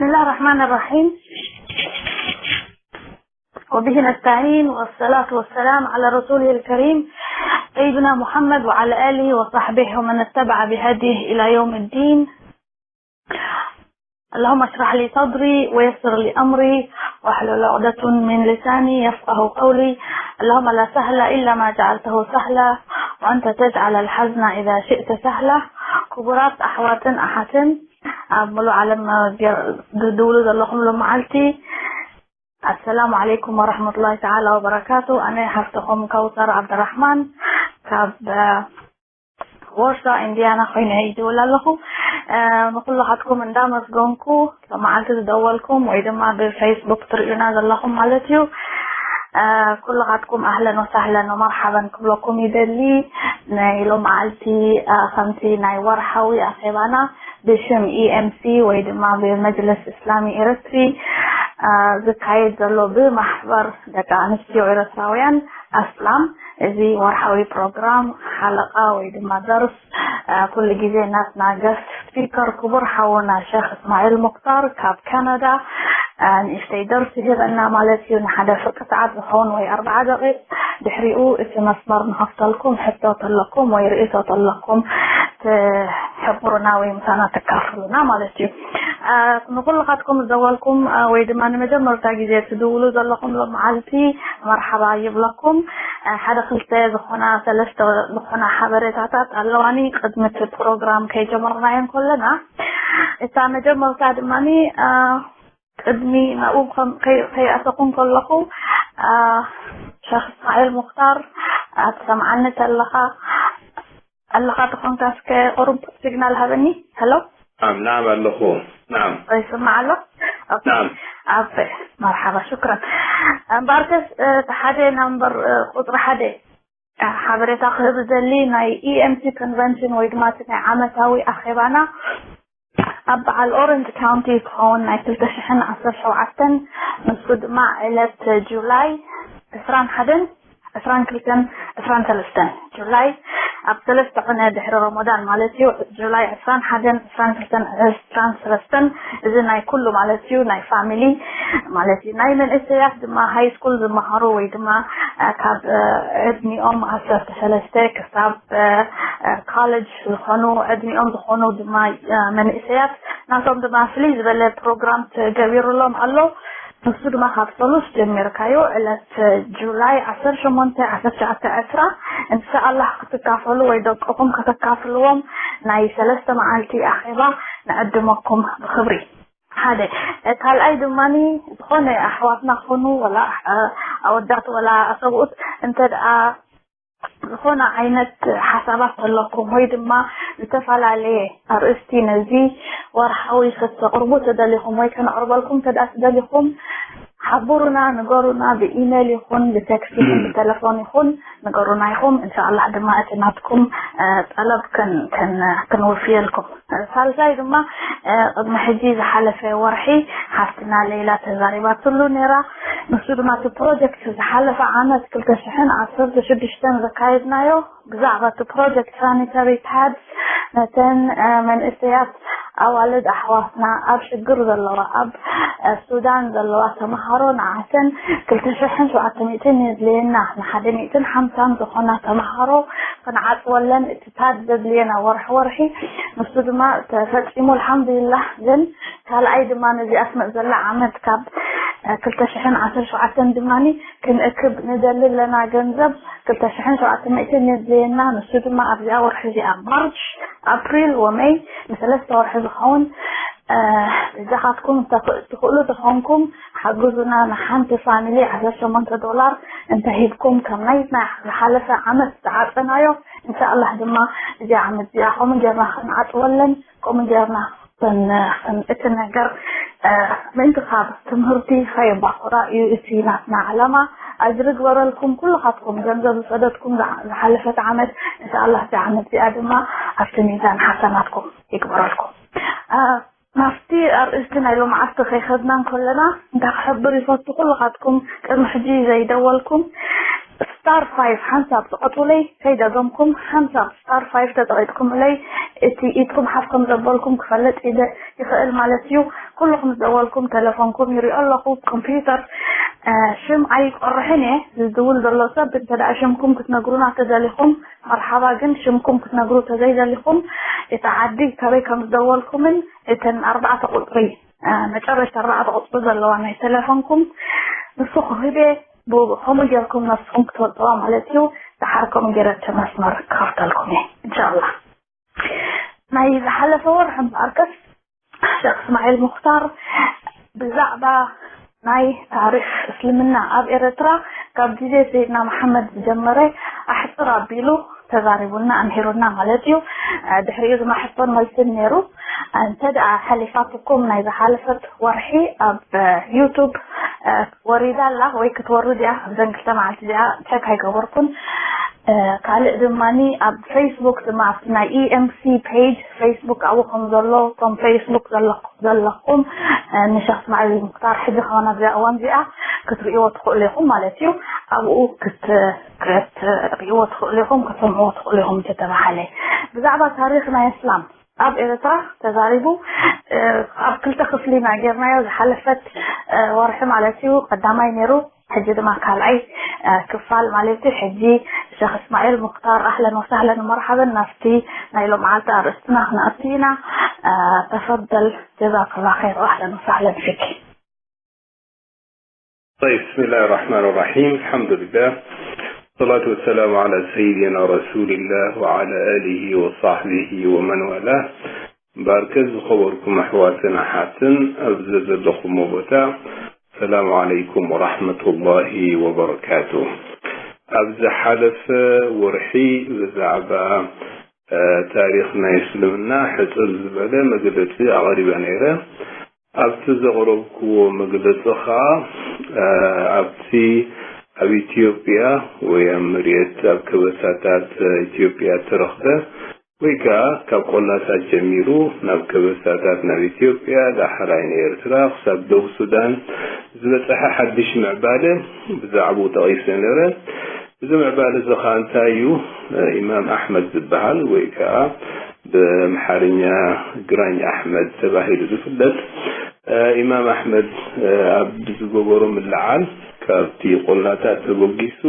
بسم الله الرحمن الرحيم. وبه نستعين، والصلاة والسلام على رسوله الكريم سيدنا محمد وعلى آله وصحبه ومن اتبع بهديه إلى يوم الدين. اللهم اشرح لي صدري ويسر لي أمري واحلل عقدة من لساني يفقه قولي. اللهم لا سهل إلا ما جعلته سهلا وأنت تجعل الحزن إذا شئت سهلا. ክቡራት ኣሕዋትን ኣሓትን ኣብ ሙሉእ ዓለም ዝድውሉ ዘለኹም ሎመዓልቲ ኣሰላሙ ዓለይኩም ወራህመቱላሂ ተዓላ ወበረካቱ። ኣነ ሓፍትኹም ከውሰር ዓብደራሕማን ካብ ዎርሳ ኢንዲያና ኮይነ ይድውል ኣለኹ። ንኩልኻትኩም እንዳመስገንኩ መዓልቲ ዝደወልኩም ወይ ድማ ብፌስቡክ ትርእዩና ዘለኹም ማለት እዩ። ኩልኻትኩም ኣህለን ወሳህለን ወመርሓበን ክብለኩም ይደሊ። ናይ ሎመዓልቲ ከምቲ ናይ ወርሓዊ ኣኼባና ብሽም ኢኤምሲ ወይ ድማ ብመጅልስ እስላሚ ኤረትሪ ዝካየድ ዘሎ ብማሕበር ደቂ ኣንስትዮ ኤረትራውያን ኣስላም፣ እዚ ወርሓዊ ፕሮግራም ሓለቃ ወይ ድማ ደርስ ኩሉ ግዜ ናትና ገስት ስፒከር ክቡር ሓውና ሸክ እስማኤል ሙክታር ካብ ካናዳ ንእሽተይ ደርሲ ሂበና ማለት እዩ። ንሓደ ፍርቂ ሰዓት ዝኸውን ወይ ኣርባዓ ደቂቅ፣ ድሕሪኡ እቲ መስመር ንኸፍተልኩም፣ ሕቶ ተለኩም ወይ ርእቶ ተለኩም ትሕብሩና ወይ ምሳና ትካፍሉና ማለት እዩ። ንኩልኻትኩም ዝደወልኩም ወይ ድማ ንመጀመርታ ግዜ ትድውሉ ዘለኹም ሎመዓልቲ መርሓባ ይብለኩም። ሓደ ክልተ ዝኾና ሰለስተ ዝኾና ሓበሬታታት ኣለዋኒ ቅድሚ እቲ ፕሮግራም ከይጀመርናዮ ከለና። እታ መጀመርታ ድማ ቅድሚ ናብኡ ከይኣተኹም ከለኹ ሸክ እስማኤል ሙክታር ኣትሰምዓኒ ተለኻ ኣለኻ ተኾንካ እስከ ቁሩብ ሲግናል ሃበኒ። ሄሎ። ናም ናም ኣለኹ። ናም ይስማዕ ኣሎ። ኦኬ። ናም። ኣብ መርሓባ ሽክረን። እምበኣርከስ እቲ ሓደ ናምበር ቁፅሪ ሓደ ሓበሬታ ክህብ ዘሊ ናይ ኢኤምሲ ኮንቨንሽን ወይ ድማ እቲ ናይ ዓመታዊ ኣኼባና ኣብ በዓል ኦረንጅ ካውንቲ ዝኸውን ናይ ክልተ ሽሕን ዓሰርተ ሸውዓተን ንሱ ድማ ዕለት ጁላይ ዕስራን ሓደን ዕስራን ክልተን ዕስራን ሰለስተን ጁላይ ኣብ ሰለስተ ቅነ ድሕሪ ረመዳን ማለት እዩ። ጁላይ ዕስራን ሓደን ዕስራን ክልተን ዕስራን ሰለስተን እዚ ናይ ኩሉ ማለት እዩ ናይ ፋሚሊ ማለት እዩ። ናይ መንእሰያት ድማ ሃይ ስኩል ዝመሃሩ ወይ ድማ ካብ ዕድሚኦም ዓሰርተ ሰለስተ ክሳብ ኮሌጅ ዝኾኑ ዕድሚኦም ዝኾኑ ድማ መንእሰያት ናቶም ድማ ፍልይ ዝበለ ፕሮግራም ተገቢሩሎም ኣሎ። ንሱ ድማ ካብ ሰሉስ ጀሚርካዮ ዕለት ጁላይ ዓሰርተ ሸሞንተ ዓሰርተ ትሽዓተ ዕስራ እንሻኣላህ ክትካፈሉ ወይ ደቅኹም ከተካፍልዎም ናይ ሰለስተ መዓልቲ ኣኼባ ንዕድመኩም ብክብሪ። ሓደ ካልኣይ ድማ ዝኾነ ኣሕዋትና ክኾኑ ወላ ኣወዳት ወላ ሰብኡት እንተ ደኣ ዝኾነ ዓይነት ሓሳባት ኣለኩም ወይ ድማ ዝተፈላለየ ኣርእስቲ ነዚ ወርሓዊ ከተቕርቡ ተደሊኹም ወይ ከነቕርበልኩም ተደኣ ተደሊኹም ሓብሩና፣ ንገሩና። ብኢሜል ይኹን ብቴክስት ይኹን ብቴሌፎን ይኹን ንገሩና ኢኹም። እንሻኣላህ ድማ እቲ ናትኩም ጠለብ ክንወፍየልኩም። ሳልሳይ ድማ ቅድሚ ሕጂ ዝሓለፈ ወርሒ ሓፍትና ሌላ ተዛሪባትሉ ነይራ። ንሱ ድማ እቲ ፕሮጀክት ዝሓለፈ ዓመት ክልተ ሽሕን ዓሰርተ ሽዱሽተን ዘካየድናዮ ብዛዕባ እቲ ፕሮጀክት ሳኒታሪ ፓድስ ነተን መንእሰያት ኣዋልድ ኣሕዋትና ኣብ ሽግር ዘለዋ ኣብ ሱዳን ዘለዋ ተምሃሮ ንዓተን ክልተ ሽሕን ሸውዓተ ሚእትን የድልየና ንሓደ ሚእትን ሓምሳን ዝኾና ተምሃሮ ክንዓፅወለን እቲ ፓድ ዘድልየና ወርሒ ወርሒ ንሱ ድማ ተፈፂሙ ኣልሓምዱሊላህ። ግን ካልኣይ ድማ ነዚኣ ትመፅ ዘላ ዓመት ካብ ክልተ ሽሕን ዓሰርተ ሸውዓተን ድማ ክንእክብ ንደሊ ኣለና ገንዘብ ክልተ ሽሕን ሸውዓተ ሚእትን የድልየና። ንሱ ድማ ኣብዚኣ ወርሒ እዚኣ ማርች ኣፕሪል ወመይ ንሰለስተ ወርሒ ዝኸውን በጃኻትኩም ትኽእሉ ተኾንኩም ሓግዙና። ንሓንቲ ፋሚሊ ዓሰርተ ሸሞንተ ዶላር እንተሂብኩም ከም ናይ ዝሓለፈ ዓመት ዝዓፀናዮ እንሻኣላህ ድማ እዚኣ ዓመት እዚኣ ከምኡ ጌርና ክንዓፅወለን ከምኡ ጌርና እቲ ነገር ምእንቲ ካብ ትምህርቲ ከየባኹራ እዩ እቲ ናትና ዓላማ። ኣጅሪ ግበረልኩም ኩልኻትኩም ገንዘብ ዝሰደድኩም ዝሓለፈት ዓመት እንሻኣላህ እዚ ዓመት እዚኣ ድማ ኣብቲ ሚዛን ሓሰናትኩም ይግበረልኩም። ናብቲ ኣርእስቲ ናይ ሎመዓልቲ ከይኸድና እንከለና እንታይ ክሕብር ይፈቱ ኩልኻትኩም ቅድሚ ሕጂ ዘይደወልኩም ስታር ፋይፍ ሓንሳብ ትቐጡለይ ከይደገምኩም ሓንሳብ ስታር ፋይፍ ተጠቂጥኩምለይ እቲ ኢድኩም ሓፍ ከም ዘበልኩም ክፈልጥ ይኽእል ማለት እዩ። ኩልኹም ዝደወልኩም፣ ቴሌፎንኩም ይሪኦ ኣለኹ፣ ኮምፒውተር። ሽም ኣይቆርሕን እየ። ዝድውል ዘሎ ሰብ እንተ ደኣ ሽምኩም ክትነግሩና ተደሊኹም፣ መርሓባ። ግን ሽምኩም ክትነግሩ ተዘይደሊኹም፣ እቲ ዓዲ ከበይ ከም ዝደወልኩምን እተን ኣርባዕተ ቁፅሪ፣ መጨረሽታ ኣርባዕተ ቁፅሪ ዘለዋ ናይ ቴሌፎንኩም ንሱ ክህቤ፣ ከምኡ ጌርኩም ነስኹም ክትፈልጥዋ ማለት እዩ። ደሓር ከምኡ ጌረ እቲ መስመር ክኸፍተልኩም እየ እንሻላ። ናይ ዝሓለፈ ወርሒ እምበኣርከስ ሸክ እስማዒል ሙክታር ብዛዕባ ናይ ታሪክ እስልምና ኣብ ኤረትራ ካብ ግዜ ሰይድና መሓመድ ዝጀመረ ኣሕፅር ኣቢሉ ተዛሪቡና ኣምሂሩና ማለት እዩ። ድሕሪኡ ዝማሕቶን መልስን ነይሩ። እንተ ደኣ ሓሊፋትኩም ናይ ዝሓለፈት ወርሒ ኣብ ዩቱብ ወሪዳ ኣላ ወይ ክትወርድ እያ። ኣብዘን ክልተ መዓልቲ እዚኣ ቸክ ኣይገበርኩን። ካልእ ድማ ኣብ ፌስቡክ ድማ ኣብቲ ናይ ኢኤምሲ ፔጅ ፌስቡክ ኣብኡ ከም ዘሎ እቶም ፌስቡክ ዘለኹም ንሸክ እስማዒል ሙክታር ሕጂ ከማን ኣብዚኣ እዋን እዚኣ ክትርእይዎ ትኽእሉ ኢኹም ማለት እዩ። ኣብኡ ክትርእይዎ ትኽእሉ ኢኹም፣ ክትሰምዕዎ ትኽእሉ ኢኹም እንተተባሃለ። ብዛዕባ ታሪክ ናይ እስላም ኣብ ኤርትራ ተዛሪቡ ኣብ ክልተ ክፍሊ ኢና ጌርናዮ። ዝሓለፈት ወርሒ ማለት እዩ ቀዳማይ ነይሩ፣ ሕጂ ድማ ካልኣይ ክፋል ማለት እዩ። ሕጂ ሸክ እስማዒል ሙክታር ኣህለን ወሳህለን መርሓበን ናብቲ ናይ ሎምዓልቲ ኣርእስትና ክንኣቱ ኢና። ተፈደል ጀዛከላ ኸይር ኣህለን ወሳህለን ፊክ። طيب، بسم الله الرحمن الرحيم. الحمد لله. والصلاة والسلام على سيدنا رسول الله وعلى آله وصحبه ومن والاه. ባርከ ዝኸበርኩም ኣሕዋትን ኣሓትን ኣብዚ ዘለኹሞ ቦታ ሰላም ዓለይኩም ወራሕመቱላሂ ወበረካቱ። ኣብ ዝሓለፈ ወርሒ ብዛዕባ ታሪኽ ናይ እስልምና ሕፅር ዝበለ መግለፂ ኣቕሪበ ነይረ። ኣብቲ ዘቕረብክዎ መግለፂ ኸዓ ኣብቲ ኣብ ኢትዮጵያ ወይ ኣብ መሬት ኣብ ከበሳታት ኢትዮጵያ እተረኽበ ወይ ከዓ ካብ ቆላታት ጀሚሩ ናብ ከበሳታት ናብ ኢትዮጵያ ዳሕራይ ንኤርትራ ክሳብ ደቡብ ሱዳን ዝበፅሐ ሓድሽ ምዕባለ ብዛዕባኡ ጠቒሰ ነይረ። እዚ ምዕባለ እዚ ኸዓ እንታይ እዩ? ኢማም ኣሕመድ ዝበሃል ወይ ከዓ ብኣምሓርኛ ግራኝ ኣሕመድ ተባሂሉ ዝፍለጥ ኢማም ኣሕመድ ኣብ ዝገበሮ ምልዓል ካብቲ ቆላታት ተበጊሱ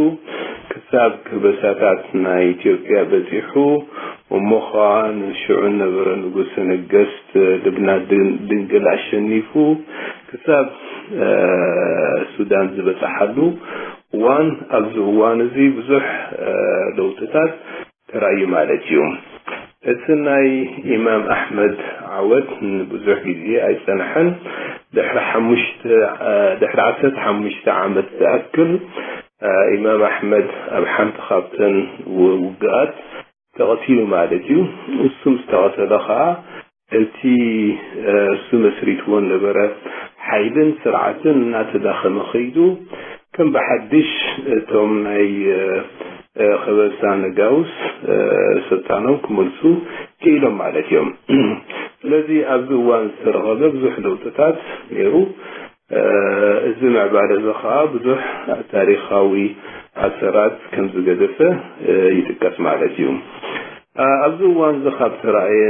ክሳብ ከበሳታት ናይ ኢትዮጵያ በፂሑ እሞ ኸዓ ንሽዑ ነበረ ንጉሰ ነገስት ልብና ድንግል ኣሸኒፉ ክሳብ ሱዳን ዝበፅሓሉ እዋን ኣብዚ እዋን እዚ ብዙሕ ለውጥታት ተራእዩ ማለት እዩ። እቲ ናይ ኢማም ኣሕመድ ዓወት ንብዙሕ ግዜ ኣይጸንሐን። ድሕሪ ሓሙሽተ ድሕሪ ዓሰርተ ሓሙሽተ ዓመት ዝኣክል ኢማም ኣሕመድ ኣብ ሓንቲ ካብተን ውግኣት ተቐቲሉ ማለት እዩ። እሱ ምስ ተቐተለ ኸዓ እቲ እሱ መስሪትዎ ነበረ ሓይልን ስርዓትን እናተዳኸመ ኸይዱ ከም ብሓድሽ እቶም ናይ ከበሳ ነጋውስ ስልጣኖም ክመልሱ ክኢሎም ማለት እዮም። ስለዚ ኣብዚ እዋን ዝተረኸበ ብዙሕ ለውጥታት ነይሩ። እዚ ምዕባለ እዚ ከዓ ብዙሕ ታሪኻዊ ኣሰራት ከም ዝገደፈ ይጥቀስ ማለት እዩ። ኣብዚ እዋን እዚ ካብ ተራእየ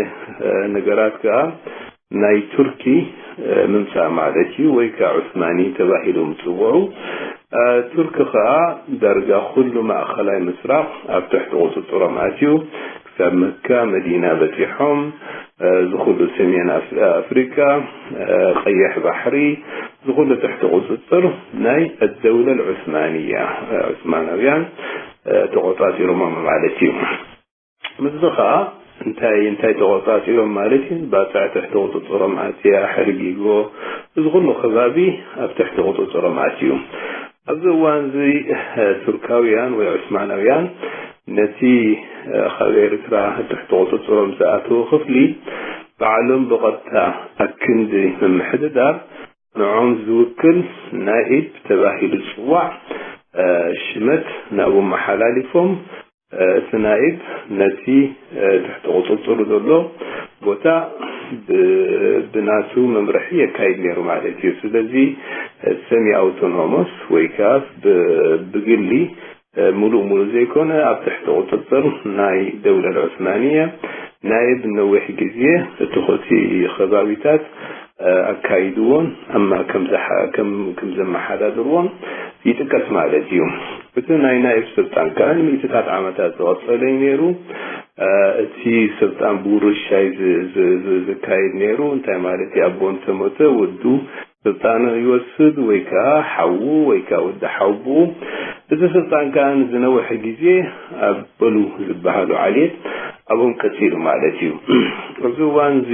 ነገራት ከዓ ናይ ቱርኪ ምምፃእ ማለት እዩ ወይ ከዓ ዑስማኒ ተባሂሎም ዝፅውዑ። ቱርኪ ከዓ ዳርጋ ኩሉ ማእኸላይ ምስራቕ ኣብ ትሕቲ ቁፅፅሮም ኣትዩ ክሳብ መካ መዲና በፂሖም ዝኹሉ ሰሜን ኣፍሪካ ቀይሕ ባሕሪ ዝኹሉ ትሕቲ ቁፅፅር ናይ ኣደውለ ዑስማንያ ዑስማናውያን ተቆፃፂሮሞ ማለት እዩ። ምስዚ ከዓ እንታይ እንታይ ተቆፃፂሮም ማለት እዩ? ባፅዕ ትሕቲ ቁፅፅሮም ኣትያ ሕርጊጎ እዚ ኩሉ ከባቢ ኣብ ትሕቲ ቁፅፅሮም ኣትዩ። ኣብዚ እዋን እዚ ቱርካውያን ወይ ዑስማናውያን ነቲ ካብ ኤርትራ ትሕቲ ቁፅፅሮም ዝኣተወ ክፍሊ ባዕሎም ብቐጥታ ኣክንዲ ምምሕድዳር ንዖም ዝውክል ናኢብ ተባሂሉ ዝፅዋዕ ሽመት ናብኡ መሓላሊፎም እቲ ናኢብ ነቲ ትሕቲ ቁፅፅሩ ዘሎ ቦታ ብናቱ መምርሒ የካይድ ነይሩ ማለት እዩ። ስለዚ ሰሚ ኣውቶኖሞስ ወይ ከዓ ብግሊ ሙሉእ ሙሉእ ዘይኮነ ኣብ ትሕቲ ቁፅፅር ናይ ደውለ ዑስማንያ ናኢብ ነዊሕ ግዜ እቲ ኹቲ ከባቢታት ኣካይድዎን ኣማ ከም ዘሓ-፣ ከም፣ ከም ዘመሓዳድርዎን ይጥቀስ ማለት እዩ። እቲ ናይ ናይብ ስልጣን ከኣ ንሚእትታት ዓመታት ዝቐጸለ እዩ ነይሩ። እ፣ እቲ ስልጣን ብውርሻይ ዝ-፣ ዝ-፣ ዝ-፣ ዝካየድ ነይሩ። እንታይ ማለት እዩ? ኣቦ እንተሞተ ወዱ ስልጣኑ ይወስድ፣ ወይ ከኣ ሓዉ፣ ወይ ከኣ ወዲ ሓውቦኡ። እዚ ስልጣን ከኣ ንዝነውሐ ግዜ ኣብ በሉ ዝበሃሉ ዓሌት ኣብኦም ቀጺሉ ማለት እዩ። ኣብዚ እዋን እዚ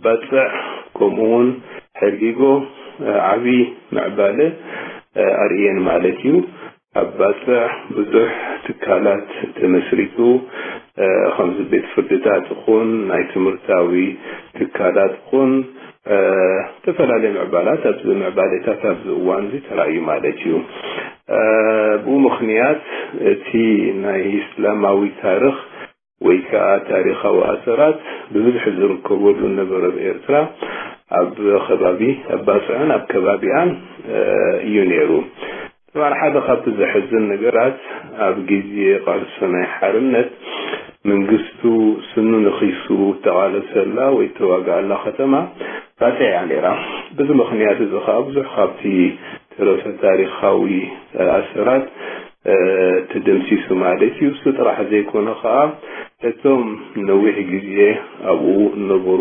ባጽዕ ከምኡ እውን ሕርጊጎ፣ እ፣ ዓቢ ምዕባለ፣ እ፣ ኣርእየን ማለት እዩ። ኣብ ባጽዕ ብዙሕ ትካላት ተመስሪቱ፣ እ፣ ከምዚ ቤት ፍርድታት ይኹን ናይ ትምህርታዊ ትካላት ይኹን፣ እ፣ ዝተፈላለዩ ምዕባላት ኣብዚ፣ ምዕባሌታት ኣብዚ እዋን እዚ ተራእዩ ማለት እዩ። እ፣ ብኡ ምኽንያት እቲ ናይ እስላማዊ ታሪኽ ወይ ከኣ ታሪኻዊ ኣሰራት ብብዝሒ ዝርከበሉ ነበረ ኣብ ኤርትራ፣ ኣብ ከባቢ፣ ኣብ ባጽዕን ኣብ ከባቢኣን፣ እ፣ እዩ ነይሩ። ጠብዓን ሓደ ካብቲ ዘሕዝን ነገራት፣ ኣብ ግዜ ቃልሲ ናይ ሓርነት፣ መንግስቱ ስኑ ነኺሱ እተቓለሰላ ወይ እተዋግኣላ ከተማ ባጽዕ እያ ነይራ። በዚ ምኽንያት እዚ ኸኣ ብዙሕ ካብቲ ተረፈ ታሪኻዊ ኣሰራት፣ እ፣ ተደምሲሱ ማለት እዩ። እሱ ጥራሕ ዘይኮነ ኸኣ፣ እቶም ነዊሕ ግዜ ኣብኡ እነበሩ፣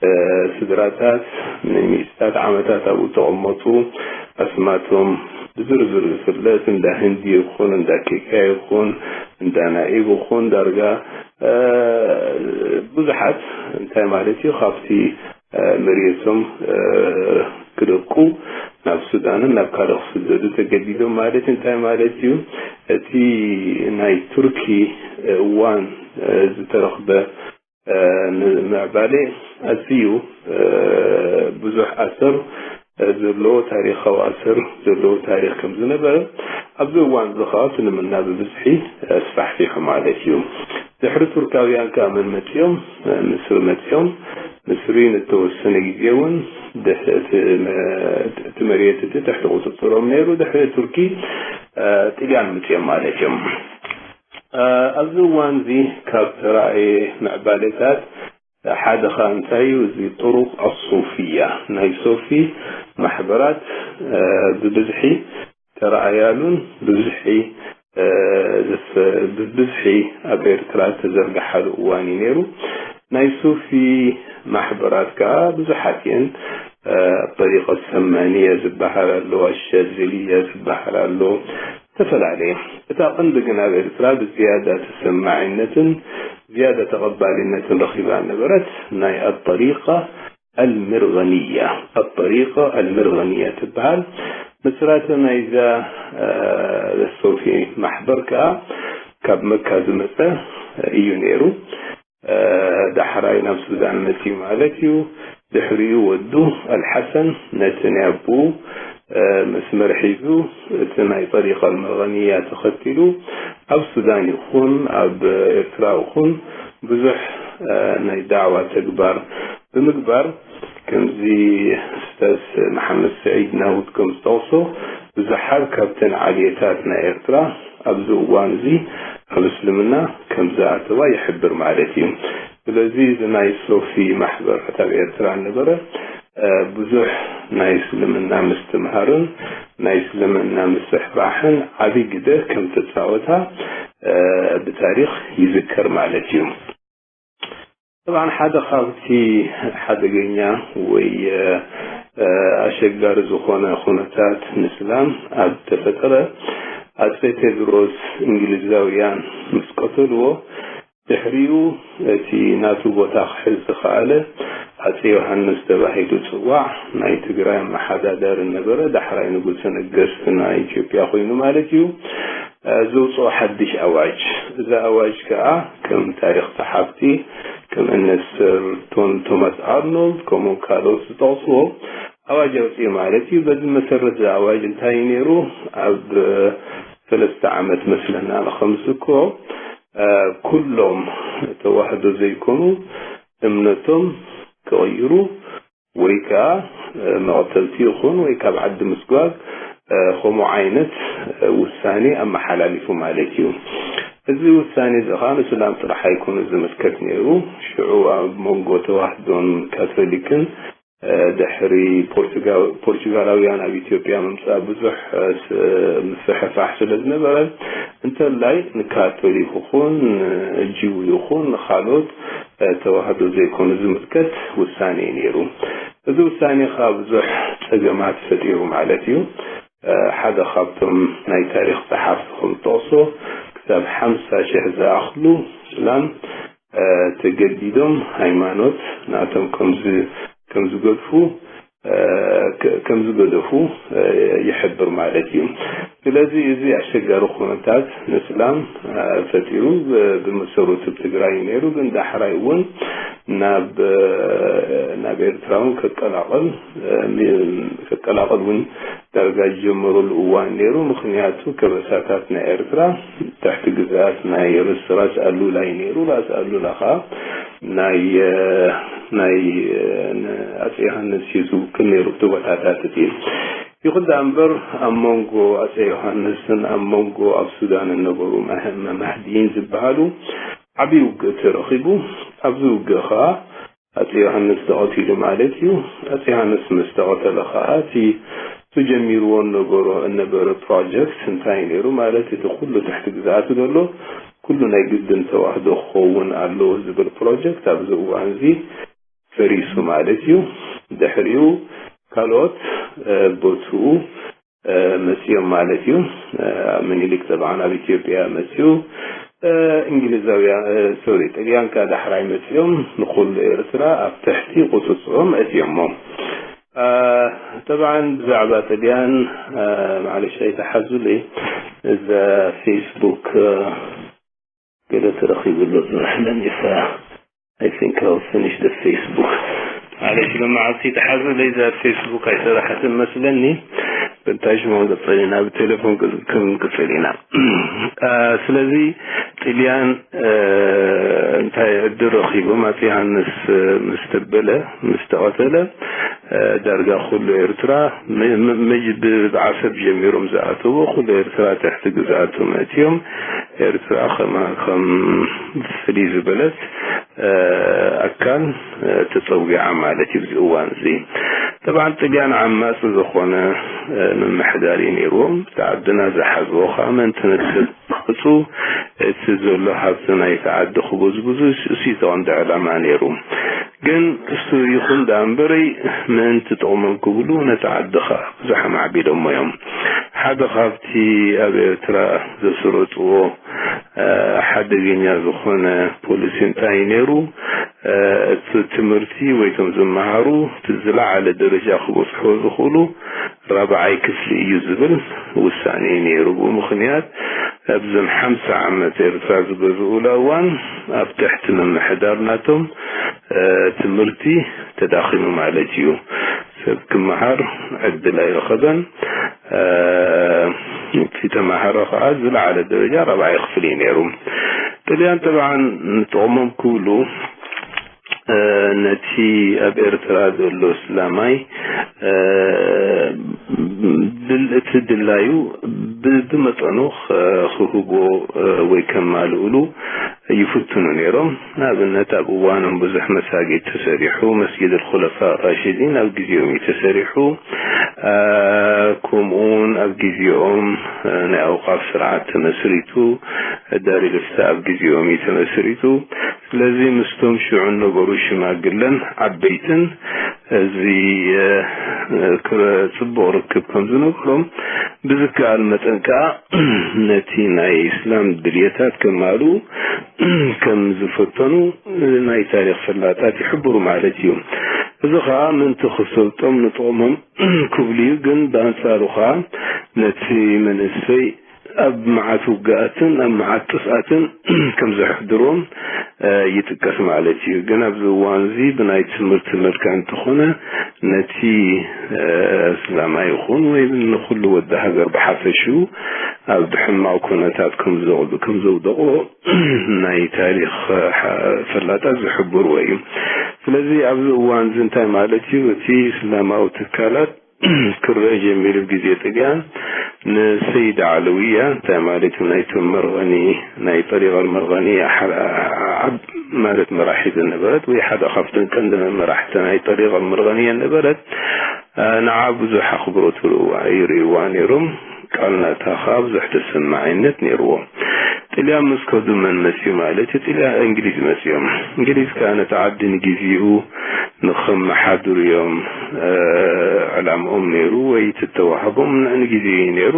እ፣ ስድራታት፣ ንሚእትታት ዓመታት ኣብኡ ተቐመጡ፣ ኣስማቶም ብዝርዝር ዝፍለጥ፣ እንዳ ህንዲ ይኹን፣ እንዳ ኬክያ ይኹን፣ እንዳ ናኢብ ይኹን፣ ዳርጋ፣ እ፣ ብዙሓት፣ እንታይ ማለት እዩ፣ ካብቲ እ፣ መሬቶም፣ እ፣ ክለቁ ናብ ሱዳንን ናብ ካልእ ክስደዱ ተገዲዶም ማለት እንታይ ማለት እዩ? እቲ ናይ ቱርኪ እዋን፣ እ፣ ዝተረኽበ፣ እ፣ ን-፣ ምዕባሌ ኣዝዩ፣ እ፣ ብዙሕ ኣሰር፣ እ፣ ዘለዎ ታሪኻዊ ኣሰር ዘለዎ ታሪኽ ከም ዝነበረ፣ ኣብዚ እዋን እዚ ኸኣ እስልምና ብብዝሒ ኣስፋሕፊሑ ማለት እዩ። ድሕሪ ቱርካውያን ከኣ መን መጺኦም? እ፣ ምስሪ መጺኦም። ምስሪ ንተወሰነ ግዜ እውን ድሕ-፣ እቲ መ-፣ እቲ መሬት እቲ ትሕቲ ቁጽጽሮም ነይሩ። ድሕሪ ቱርኪ፣ እ፣ ጥልያን መጺኦም ማለት እዮም። እ፣ ኣብዚ እዋን እዚ ካብ ተራእየ ምዕባሌታት ሓደ ኸኣ እንታይ እዩ? እዚ ጥሩቅ ኣሱፍያ፣ ናይ ሶፊ ማሕበራት፣ እ፣ ብብዝሒ ተራእያሉን ብብዝሒ፣ እ፣ ዝፍ-፣ ብብዝሒ ኣብ ኤርትራ ዝተዘርግሓሉ እዋን እዩ ነይሩ። ናይ ሱፊ ማሕበራት ከኣ ብዙሓት እየን። እ፣ ጠሪቀት ሰማንያ ዝበሃል ኣሎ፣ ኣሻዝልያ ዝበሃል ኣሎ፣ ዝተፈላለየ። እታ ቀንዲ ግን ኣብ ኤርትራ ብዝያዳ ተሰማዒነትን ዝያዳ ተቐባልነትን ረኺባ ነበረት ናይ ኣጠሪቃ ኣልምርገንያ፣ ኣጠሪቃ ኣልምርገንያ ትበሃል። መስራቲ ናይዛ፣ እ፣ ሶፊ ማሕበር ከኣ ካብ መካ ዝመጸ እዩ ነይሩ። እ፣ ዳሕራይ ናብ ሱዳን መጺኡ ማለት እዩ። ድሕሪኡ ወዱ ኣልሓሰን ነቲ ናይ ኣቦኡ፣ እ፣ መስመር ሒዙ እቲ ናይ ጠሪቃ ኣልመርገንያ ተኸቲሉ ኣብ ሱዳን ይኹን ኣብ ኤርትራ ይኹን ብዙሕ፣ እ፣ ናይ ዳዕዋ ተግባር ብምግባር፣ ከምዚ ኡስታዝ መሓመድ ስዒድ ናውድ ከም ዝጠቕሶ፣ ብዙሓት ካብተን ዓሌታት ናይ ኤርትራ ኣብዚ እዋን እዚ ኣብ እስልምና ከም ዝኣተዋ ይሕብር ማለት እዩ። ስለዚ እዚ ናይ ሶፊ ማሕበር ኣብ ኤርትራ ነበረ፣ እ፣ ብዙሕ ናይ እስልምና ምስትምሃርን ናይ እስልምና ምስሕባሕን ዓቢ ግደ ከም ተጻወታ፣ እ፣ ብታሪኽ ይዝከር ማለት እዩ። ጠብዓን ሓደ ካብቲ ሓደገኛ ወይ፣ እ፣ ኣሸጋሪ ዝኾነ ኩነታት ንእስላም ኣብ ተፈጠረ፣ ኣጼ ቴድሮስ እንግሊዛውያን ምስ ቀተልዎ፣ ድሕሪኡ እቲ ናቱ ቦታ ክሕዝ ዝኸኣለ ኣጼ ዮሃንስ ተባሂሉ ዝጽዋዕ ናይ ትግራይ ኣመሓዳዳሪ ነበረ። ዳሕራይ ንጉሰ ነገስት ናይ ኢትዮጵያ ኮይኑ ማለት እዩ። እ፣ ዘውጽኦ ሓድሽ ኣዋጅ። እዚ ኣዋጅ ከኣ ከም ታሪኽ ጸሓፍቲ ከም እነ ሰር ቶን ቶማስ ኣርኖልድ ከምኡ ካልኦት ዝጠቕስዎ ኣዋጅ ኣውጽኡ ማለት እዩ። በዚ መሰረት እዚ ኣዋጅ እንታይ እዩ ነይሩ? ኣብ፣ እ፣ ሰለስተ ዓመት መስለና ንኸምዝክሮ፣ እ፣ ኩሎም ተዋህዶ ዘይኮኑ እምነቶም ክቕይሩ ወይ ከኣ፣ እ፣ መቕተልቲ ይኹን ወይ ካብ ዓዲ ምስጓግ፣ እ፣ ከምኡ ዓይነት፣ እ፣ ውሳኔ ኣመሓላሊፉ ማለት እዩ። እዚ ውሳኔ እዚ ኸኣ ንእስላም ጥራሕ ኣይኮነ ዝምልከት ነይሩ። ሽዑ ኣብ መንጎ ተዋህዶን ካቶሊክን ድሕሪ ፖርቹጋላውያን ኣብ ኢትዮጵያ ምምፃእ ብዙሕ ምፍሕፋሕ ስለ ዝነበረ፣ እንተላይ ንካቶሊክ ይኹን ጅው ይኹን ንካልኦት ተዋህዶ ዘይኮኑ ዝምልከት ውሳኔ እዩ ነይሩ። እዚ ውሳኔ ከዓ ብዙሕ ፀገማት ፈጢሩ ማለት እዩ። ሓደ ካብቶም ናይ ታሪክ ፀሓፍቲ ከም ጠቕሶ፣ ክሳብ ሓምሳ ሽሕ ዝኣኽሉ እስላም ተገዲዶም ሃይማኖት ናቶም ከም ዝገድፉ ከም ዝገደፉ ይሕብር ማለት እዩ። ስለዚ እዚ ኣሸጋሪ ኩነታት ንእስላም ፈጢሩ፣ ብመሰረቱ ትግራይ ነይሩ፣ ግን ዳሕራይ እውን ናብ ናብ ኤርትራ እውን ከቀላቐል ከቀላቐል እውን ዳርጋ ዝጀመረሉ እዋን ነይሩ። ምክንያቱ ከበሳታት ናይ ኤርትራ ትሕቲ ግዝኣት ናይ ርስ ራስ ኣሉላ እዩ ነይሩ። ራስ ኣሉላ ከዓ ናይ ናይ ኣፀ ዮሃንስ እዩ ዝውክል ነይሩ እቲ ቦታታት እቲ። ይኹን ደኣ እምበር ኣብ መንጎ ኣፀ ዮሃንስን ኣብ መንጎ ኣብ ሱዳን እነበሩ መማሕዲን ዝበሃሉ ዓብዪ ውግእ ተረኺቡ። ኣብዚ ውግእ ከዓ ኣፀ ዮሃንስ ተቐቲሉ ማለት እዩ። ኣፀ ዮሃንስ ምስ ተቐተለ ከዓ እቲ ዝጀሚርዎ እነበሮ እነበረ ፕሮጀክት እንታይ ነይሩ ማለት እቲ ኩሉ ትሕቲ ግዝኣቱ ዘሎ ኩሉ ናይ ግድን ተዋህዶ ክኸውን ኣለዎ ዝብል ፕሮጀክት ኣብዚ እዋን እዚ ፈሪሱ ማለት እዩ። ድሕሪኡ ካልኦት ቦትኡ መፅኦም ማለት እዩ። ምኒልክ ጠብዓን ኣብ ኢትዮጵያ መፅኡ። እንግሊዛውያን ሶሪ ጥልያን ከዓ ዳሕራይ መፅኦም ንኩሉ ኤርትራ ኣብ ትሕቲ ቁፅፅሮም ኣእትዮሞ። ጠብዓን ብዛዕባ ጥልያን ማለሽ ኣይተሓዙለይ። እዛ ፌስቡክ ገለ ተረኺቡ ኣሎ ዝረሕለን ይሳ I think I'll finish the Facebook. ማለሽ ሎማዓልቲ ተሓዙለይ እዛ ፌስቡክ ኣይሰራሐትን መስለኒ። ብንታይ ሽሞ ንቅፅል ኢና ብቴሌፎን ክንቅፅል ኢና። ስለዚ ጥልያን እንታይ ዕድል ረኺቦም ኣፂ ዮሃንስ ምስ ተበለ ምስ ተቐተለ ዳርጋ ኩሉ ኤርትራ ብዓሰብ ጀሚሮም ዝኣተዎ ኩሉ ኤርትራ ትሕቲ ግዝኣቶም ኣእትዮም ኤርትራ ከም ፍልይ ዝበለት ኣካል ተፀዊዓ ማለት እዩ። ኣብዚ እዋን እዚ ጠብዓን ጥልያን ዓማፂ ዝኾነ ምምሕዳር እዩ ነይርዎም። እቲ ዓድና ዝሓዝዎ ከዓ ምእንቲ ንክቅፁ እቲ ዘሎ ሃብቲ ናይቲ ዓዲ ክብዝብዙ እሱ ተቐንዲ ዕላማ ነይሩ። ግን እሱ ይኹን ደኣ እምበረይ ምእንቲ ጥቕሞም ክብሉ ነቲ ዓዲ ከዓ ብዙሕ ኣማዕቢሎሞ እዮም። ሓደ ካብቲ ኣብ ኤርትራ ዘስረፅዎ ሓደገኛ ዝኾነ ፖሊሲ እንታይ ነይሩ? እቲ ትምህርቲ ወይ እቶም ዝመሃሩ እቲ ዝለዓለ ደረጃ ክበፅሑ ዝኽእሉ ራብዓይ ክፍሊ እዩ ዝብል ውሳኔ ነይሩ። ብኡ ምኽንያት ኣብዘን ሓምሳ ዓመት ኤርትራ ዝገዝኡላ እዋን ኣብ ትሕቲ ምምሕዳር ናቶም ትምህርቲ ተዳኺሙ ማለት እዩ። ሰብ ክመሃር ዕድል ኣይረኸበን። እቲ ተማሃሮ ከዓ ዝለዓለ ደረጃ ራብዓይ ክፍሊ እዩ ነይሩ። ጥልያን ጠብዓን ንጥቕሞም ክብሉ ነቲ ኣብ ኤርትራ ዘሎ እስላማይ እቲ ድላዩ ብመጠኑ ክህቦ ወይ ከማልእሉ ይፍትኑ ነይሮም። ንኣብነት ኣብ እዋኖም ብዙሕ መሳጊድ ተሰሪሑ፣ መስጊድ ኣልኹለፋ ራሽዲን ኣብ ግዜኦም እዩ ተሰሪሑ። ከምኡውን ኣብ ግዜኦም ናይ ኣውቃፍ ስርዓት ተመስሪቱ፣ ዳር ልፍታ ኣብ ግዜኦም እዩ ተመስሪቱ። ስለዚ ምስቶም ሽዑ ነበሩ ሽማግለን ዓበይትን እዚ ክረ ፅቡቕ ርክብ ከም ዝነበሮም ብዝከኣል መጠን ከዓ ነቲ ናይ እስላም ድልየታት ከማሉ ከም ዝፈተኑ ናይ ታሪክ ፈላጣት ይሕብሩ ማለት እዩ። እዚ ከዓ ምእንቲ ክሰልጦም ንጥቕሞም ክብሉ እዩ። ግን ብኣንፃሩ ከዓ ነቲ መንእሰይ ኣብ መዓት ውግኣትን ኣብ መዓት ጥፍኣትን ከም ዘሕድሮም ይጥቀስ ማለት እዩ። ግን ኣብዚ እዋን እዚ ብናይ ትምህርቲ መልክዕ እንተኾነ ነቲ እስላማ ይኹን ወይ ንኩሉ ወዲ ሃገር ብሓፈሽኡ ኣብ ሕማቕ ኩነታት ከም ዘውድቆ ናይ ታሪኽ ፈላጣት ዝሕብርዎ እዩ። ስለዚ ኣብዚ እዋን እዚ እንታይ ማለት እዩ? እቲ እስላማዊ ትካላት ክረአ ጀሚሩ። ብ ግዜ ጥልያን ንሰይድ ዓለውያ፣ እንታይ ማለት እዩ፣ ናይቶም መርቐኒ፣ ናይ ጠሪቐ መርቐኒ፣ ሓ-፣ ዓብ-፣ ማለት መራሒ ዝነበረት ወይ ሓደ ካብተን ቀንዲ መራሕቲ ናይ ጠሪቐ መርቐኒ የነበረት፣ እ፣ ንዓ ብዙሕ ኣኽብሮት ይርእዋ፣ ይርእይዋ ነይሮም። ቃል ናታ ኸኣ ብዙሕ ተሰማዒነት ነይርዎ። ጥልያን ምስ ከዱ መን መጽዩ ማለት እዩ? ጥልያን፣ እንግሊዝ መጽዮም። እንግሊዝ ከኣ ነቲ ዓዲ ንግዜኡ ንኸመሓድሩ እዮም፣ እ፣ ዕላምኦም ነይሩ ወይ ተተዋህቦም ን-፣ ንግዜኡ እዩ ነይሩ።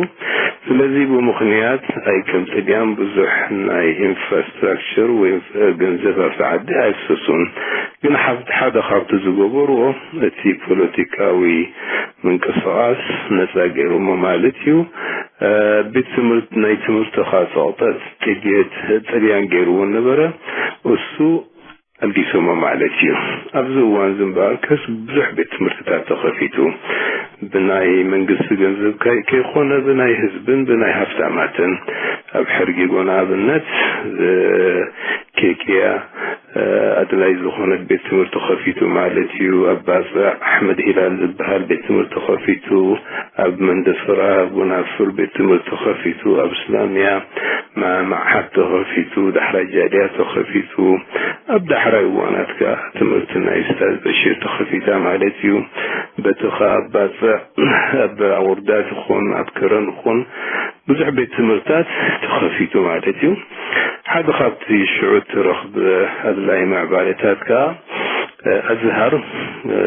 ስለዚ ብምኽንያት ኣይ ከም ጥልያን ብዙሕ ናይ ኢንፍራስትራክቸር ወይ ገንዘብ ኣብቲ ዓዲ ኣይፍሰሱን። ግን ሓብ-፣ ሓደ ካብቲ ዝገበርዎ እቲ ፖለቲካዊ ምንቅስቓስ ነጻ ገይሮሞ ማለት እዩ። እ፣ ቤት ትምህርት-፣ ናይ ትምህርቲ ኸኣ ጸቕጠት ጥልየት-፣ ጥልያን ገይርዎ ነበረ። እሱ ኣልጊሶሞ ማለት እዩ። ኣብዚ እዋን እዚ እምበኣርከስ ብዙሕ ቤት ትምህርትታት ተኸፊቱ። ብናይ መንግስቲ ገንዘብ ከይ-፣ ከይኮነ ብናይ ህዝብን ብናይ ሃፍታማትን። ኣብ ሕርጊጎ ንኣብነት፣ እ፣ ኬቅያ፣ እ፣ ኣድላይ ዝኾነት ቤት ትምህርቲ ከፊቱ ማለት እዩ። ኣብ ባጽዕ ኣሕመድ ሂላል ዝበሃል ቤት ትምህርቲ ከፊቱ፣ ኣብ መንደፈራ፣ ኣብ ጎናፍር ቤት ትምህርቲ ከፊቱ፣ ኣብ እስላምያ ማ-፣ መዓት ተኸፊቱ፣ ዳሕራይ ጃልያ ተኸፊቱ፣ ኣብ ዳሕራይ እዋናት ከኣ ትምህርቲ ናይ ኡስታዝ በሺር ተኸፊታ ማለት እዩ። በቲ ከኣ ኣብ ባጽዕ፣ ኣብ ኣውርዳት ይኹን፣ ኣብ ከረን ይኹን፣ ብዙሕ ቤት ትምህርታት ተኸፊቱ ማለት እዩ። ሓደ ካብቲ ሽዑ እትረኽብ ኣድላይ ምዕባለታት ከኣ፣ እ፣ ኣዝሃር፣ እ፣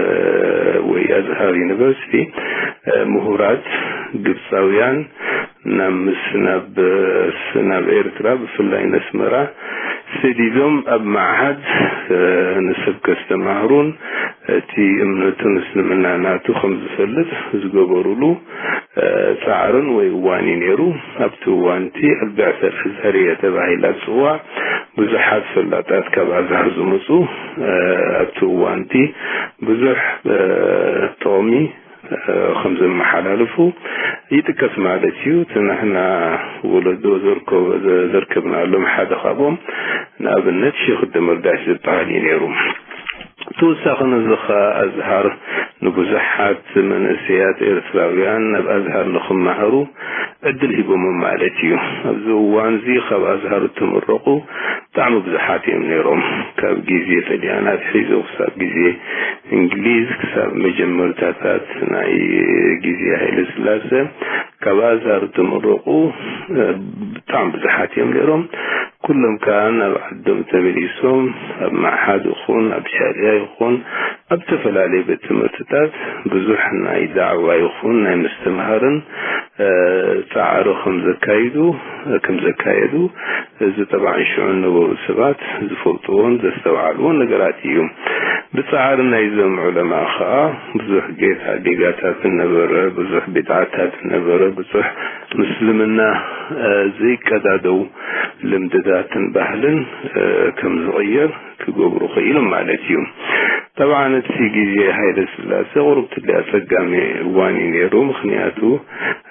ወይ ኣዝሃር ዩኒቨርሲቲ፣ እ፣ ምሁራት ግብጻውያን ናብ ምስ-፣ ናብ፣ ስ-፣ ናብ ኤርትራ፣ ብፍላይ ነስመራ ሰዲዶም ኣብ መዓሃድ፣ እ፣ ንሰብ ከስተማህሩን እቲ እምነቱን እስልምና ናቱ ከም ዝፈልጥ ዝገበሩሉ፣ እ፣ ጻዕርን ወይ እዋን እዩ ነይሩ። ኣብቲ እዋን እቲ ኣልቢዕተ ኣልኣዝሃርያ ተባሂላ ትጽዋዕ። ብዙሓት ፈላጣት ካብ ኣዝሃር ዝመጹ፣ እ፣ ኣብቲ እዋን እቲ ብዙሕ፣ እ፣ ጥቕሚ፣ እ፣ ከም ዘመሓላልፉ ይጥቀስ ማለት እዩ። እቲ ንሕና ወለዶ ዘርከ-፣ ዘ-፣ ዘርከብናሎም ሓደ ካብኦም ንኣብነት ሼኽ ደመርዳሽ ዝበሃል እዩ ነይሩ። ተወሳኺ ነዚ ኸኣ ኣዝሃር ንብዙሓት መንእሰያት ኤርትራውያን ናብ ኣዝሃር ንኽመሃሩ ዕድል ሂቦሞም ማለት እዩ። ኣብዚ እዋን እዚ ካብ ኣዝሃር እተመረቑ ብጣዕሚ ብዙሓት እዮም ነይሮም። ካብ ግዜ ጥልያን ኣትሒዙ ክሳብ ግዜ እንግሊዝ፣ ክሳብ መጀመርታታት ናይ ግዜ ሃይለ ስላሰ፣ ካብ ኣዝሃር እተመረቑ፣ እ፣ ብጣዕሚ ብዙሓት እዮም ነይሮም። ኩሎም ከኣ ናብ ዓዶም ተመሊሶም፣ ኣብ መዓሃድ ይኹን፣ ኣብ ጃልያ ይኹን፣ ኣብ ዝተፈላለዩ ቤት ትምህርትታት ብዙሕ ናይ ዳዕዋ ይኹን ናይ ምስትምሃርን፣ እ፣ ጻዕሪ ከም ዘካይዱ፣ ከም ዘካየዱ፣ እዚ ጠብዓን ሽዑ ዝነበሩ ሰባት ዝፈልጥዎን ዘስተውዓልዎን ነገራት እዩ። ብጻዕሪ ናይዞም ዑለማ ኸኣ ብዙሕ ጌጋ፣ ጌጋታት ነበረ፣ ብዙሕ ቢድዓታት ነበረ፣ ብዙሕ ምስልምና፣ እ፣ ዘይቀዳደው ልምድታትን ባህልን፣ እ፣ ከም ዝቕየር ክገብሩ ኽኢሎም ማለት እዩ። ጠብዓን እቲ ግዜ ሃይለ ስላሴ ቁሩብ ትልያ ኣጸጋሚ እዋን እዩ ነይሩ። ምኽንያቱ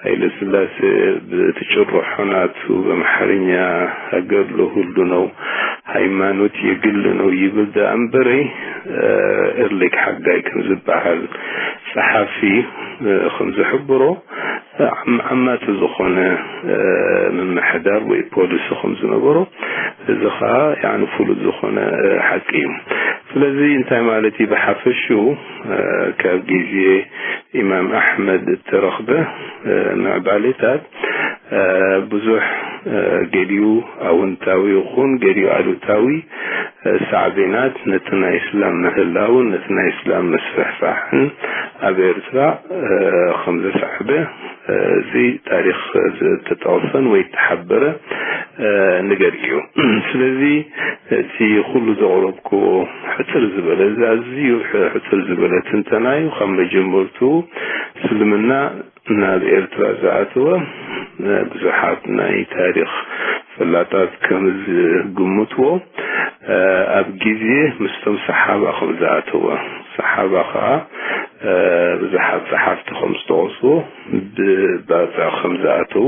ሃይለ ስላሴ ብቲ ጭርሖ ናቱ ብኣምሓርኛ "ሀገር ለሁሉ ነው፣ ሃይማኖት የግል ነው" ይብል ደኣ እምበረይ፣ እ፣ ኤርሊክ ሓጋይ ከም ዝበሃል ጸሓፊ፣ እ፣ ከም ዝሕብሮ፣ ዓም-፣ ዓማጺ ዝኾነ፣ እ፣ ምምሕዳር ወይ ፖሊሲ ከም ዝነበሮ፣ እዚ ኸኣ ያዕኒ ፍሉጥ ዝኾነ፣ እ፣ ሓቂ እዩ። ስለዚ እንታይ ማለት እዩ? ብሓፈሽኡ፣ እ፣ ካብ ግዜ ኢማም ኣሕመድ እተረኽበ፣ እ፣ ምዕባሌታት፣ እ፣ ብዙሕ፣ እ፣ ገሊኡ ኣወንታዊ ይኹን ገሊኡ ኣሉታዊ፣ እ፣ ሳዕቤናት ነቲ ናይ እስላም ምህላውን ነቲ ናይ እስላም ምስፍሕፋሕን ኣብ ኤርትራ፣ እ፣ ከም ዘስዓበ፣ እ፣ እዚ ታሪኽ ዝተጠቕሰን ወይ እተሓበረ፣ እ፣ ነገር እዩ። ስለዚ እቲ ኩሉ ዘቕረብክዎ ሕጽር ዝበለ፣ እዚ ኣዝዩ ሕ-፣ ሕጽር ዝበለ ትንተና እዩ። ካብ መጀመርትኡ እስልምና ናብ ኤርትራ ዝኣተወ፣ እ፣ ብዙሓት ናይ ታሪኽ ፈላጣት ከም ዝግምትዎ፣ እ፣ ኣብ ግዜ ምስቶም ሰሓባ ከም ዝኣተወ፣ ሰሓባ ኸኣ፣ እ፣ ብዙሓት ጸሓፍቲ ከም ዝጠቐስዎ፣ ብባጽዕ ከም ዝኣተዉ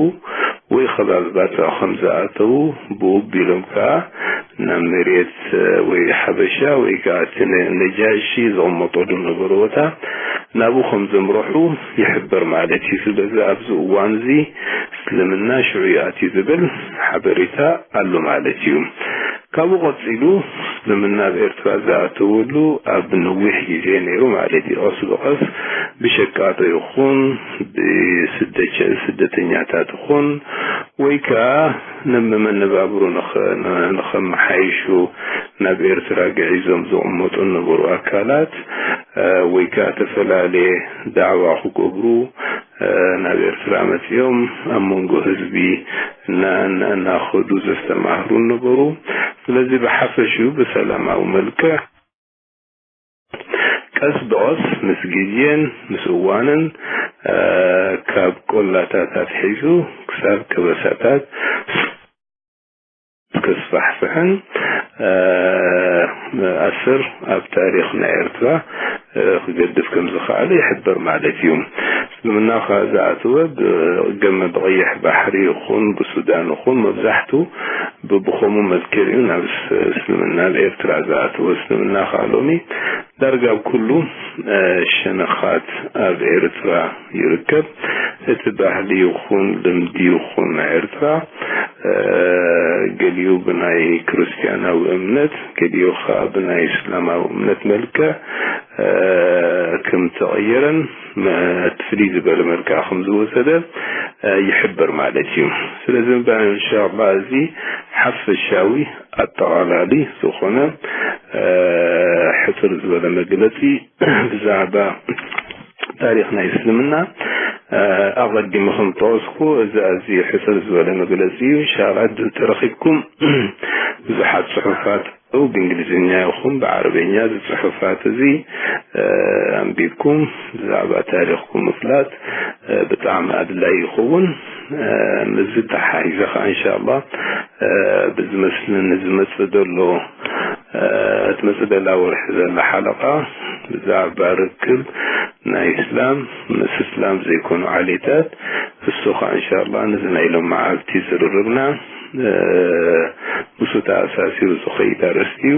ወይ ከባቢ ባጽዕ ከም ዝኣተዉ፣ ብኡ ኣቢሎም ከኣ ናብ መሬት፣ እ፣ ወይ ሓበሻ ወይ ከኣ እቲ ነ-፣ ነጃሺ ዝቕመጠሉ ዝነበረ ቦታ ናብኡ ከም ዘምርሑ ይሕበር ማለት እዩ። ስለዚ ኣብዚ እዋን እዚ እስልምና ሽዑ ይኣትዩ ዝብል ሓበሬታ ኣሎ ማለት እዩ። ካብኡ ቀጺሉ እስልምና ኣብ ኤርትራ ዝኣተወሉ ኣብ ነዊሕ ግዜ ነይሩ ማለት እዩ። ቀስ ብቐስ ብሸቃጦ ይኹን ብስደቸ-፣ ስደተኛታት ይኹን ወይ ከኣ ነመመነባብሮ ንኸ-፣ ንኸመሓይሹ ናብ ኤርትራ ግዒዞም ዝቕመጡ ዝነበሩ ኣካላት፣ እ፣ ወይ ከኣ ዝተፈላለየ ዳዕዋ ክገብሩ፣ እ፣ ናብ ኤርትራ መጺኦም ኣብ መንጎ ህዝቢ እና-፣ እና-፣ እናኸዱ ዘስተማህሩ ነበሩ። ስለዚ ብሓፈሽኡ ብሰላማዊ መልክዕ ቀስ ብቐስ ምስ ግዜን ምስ እዋንን፣ እ፣ ካብ ቆላታት ኣትሒዙ ክሳብ ከበሳታት ክስፋሕፍሕን፣ እ፣ ኣሰር ኣብ ታሪኽ ናይ ኤርትራ፣ እ፣ ክገድፍ ከም ዝኸኣለ ይሕበር ማለት እዩ። እስልምና ከኣ ዝኣተወ ብገመ-፣ ብቐይሕ ባሕሪ ይኹን ብሱዳን ይኹን መብዛሕቱ ብብኸምኡ መልክዕ እዩ ናብ እስ-፣ እስልምና ኣብ ኤርትራ ዝኣተወ። እስልምና ከኣ ሎሚ ዳርጋ ኣብ ኩሉ፣ እ፣ ሸነኻት ኣብ ኤርትራ ይርከብ። እቲ ባህሊ ይኹን ልምዲ ይኹን ናይ ኤርትራ፣ እ፣ ገሊኡ ብናይ ክርስትያናዊ እምነት፣ ገሊኡ ከኣ ብናይ እስላማዊ እምነት መልክዕ፣ እ፣ ከም ተቐየረን፣ መ-፣ እቲ ፍልይ ዝበለ መልክዕ ከም ዝወሰደ፣ እ፣ ይሕበር ማለት እዩ። ስለዚ እምበኣር ኢንሻኣላህ እዚ ሓፈሻዊ ኣጠቓላሊ ዝኾነ፣ እ፣ ሕጽር ዝበለ መግለጺ ብዛዕባ ታሪኽ ናይ እስልምና፣ እ፣ ኣቐዲመ ከም ጠቐስኩ፣ እዚ ኣዝዩ ሕጽር ዝበለ መግለጺ እዩ። ኢንሻኣላህ ድል ተረኺብኩም ብዙሓት ጽሑፋት ብእንግሊዝኛ ይኹን ብዓረበኛ እዚ ጽሑፋት እዚ፣ እ፣ ኣንቢብኩም ብዛዕባ ታሪኽኩም ምፍላጥ፣ እ፣ ብጣዕሚ ኣድላይ ይኸውን። እ፣ ምስዚ ተሓሒዘ ኸዓ ኢንሻኣላህ፣ እ፣ ብዝመስለኒ ዝመጽእ ዘሎ፣ እ፣ ትመጽእ ዘላ ወርሒ ዘላ ሓለቓ ብዛዕባ ርክብ ናይ እስላም ምስ እስላም ዘይኮኑ ዓሌታት፣ እሱ ኸዓ ኢንሻኣላህ ነዚ ናይ ሎመዓልቲ ዝርርብና፣ እ፣ ምስኡ ተኣሳሲሩ ዝኸይድ ኣርእስቲ እዩ።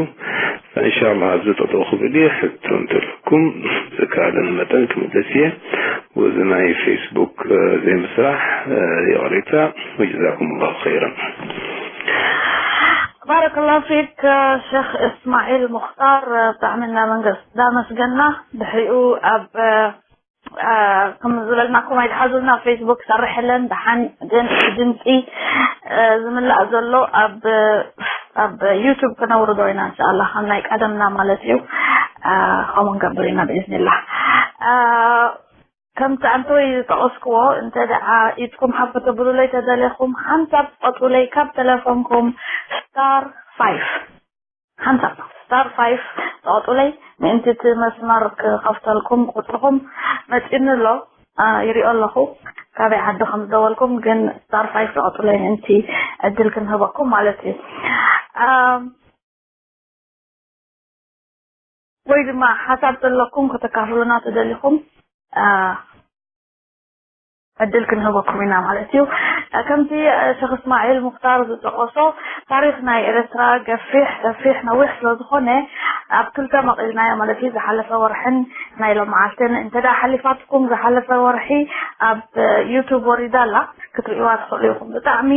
ኢንሻኣላህ ኣብዚ ጠጠው ክብል እየ። ሕቶ እንተለኩም ዝከኣለኒ መጠን ክምልስ እየ። ወዚ ናይ ፌስቡክ፣ እ፣ ዘይምስራሕ፣ እ፣ ይቕሬታ። ወጀዛኩም ላሁ ኸይረን። ባረከላሁ ፊክ ሸኽ እስማዒል ሙኽታር፣ ብጣዕሚ እናመንገስ-፣ እናመስገና ድሕሪኡ ኣብ፣ እ፣ ከም ዝበልናኩም ኣይትሓዙልና፣ ፌስቡክ ሰርሕለን ደሓን ግን እቲ ድምፂ፣ እ፣ ዝምላእ ዘሎ ኣብ፣ ኣብ ዩቱብ ክነውርዶ ኢና እንሻኣላ፣ ከም ናይ ቀደምና ማለት እዩ። እ፣ ከምኡ ንገብር ኢና ብኢዝኒላህ። እ፣ ከምቲ ኣንቶይ ዝጠቐስክዎ እንተ ደኣ ኢድኩም ሓፍ ከተብሉለይ ተደለኹም ሓንሳብ ትቐጡለይ ካብ ተለፎንኩም ስታር ፋይፍ ሓንሳብ ስታር ፋይፍ ትቐጡለይ ምእንቲ እቲ መስመር ክኸፍተልኩም ቁፅርኹም መፂኒ ኣሎ። እ፣ ይሪኦ ኣለኹ ካበይ ዓዲ ከም ዝደወልኩም፣ ግን ስታር ፋይፍ ትቐጡለይ ምእንቲ ዕድል ክንህበኩም ማለት እዩ። እ፣ ወይ ድማ ሓሳብ ዘለኩም ከተካፍሉና ተደሊኹም፣ እ፣ ዕድል ክንህበኩም ኢና ማለት እዩ። እ፣ ከምቲ፣ እ፣ ሸኽ እስማዒል ሙኽታር ዝጠቐሶ ታሪኽ ናይ ኤርትራ ገፊሕ ሰፊሕ ነዊሕ ስለ ዝኾነ ኣብ ክልተ መቒልናዮ ማለት እዩ። ዝሓለፈ ወርሕን ናይ ሎመዓልትን እንተ ደኣ ሓሊፋትኩም ዝሓለፈ ወርሒ ኣብ፣ እ፣ ዩቱብ ወሪዳ ኣላ። ክትርእይዋ ትኽእሉ ኢኹም። ብጣዕሚ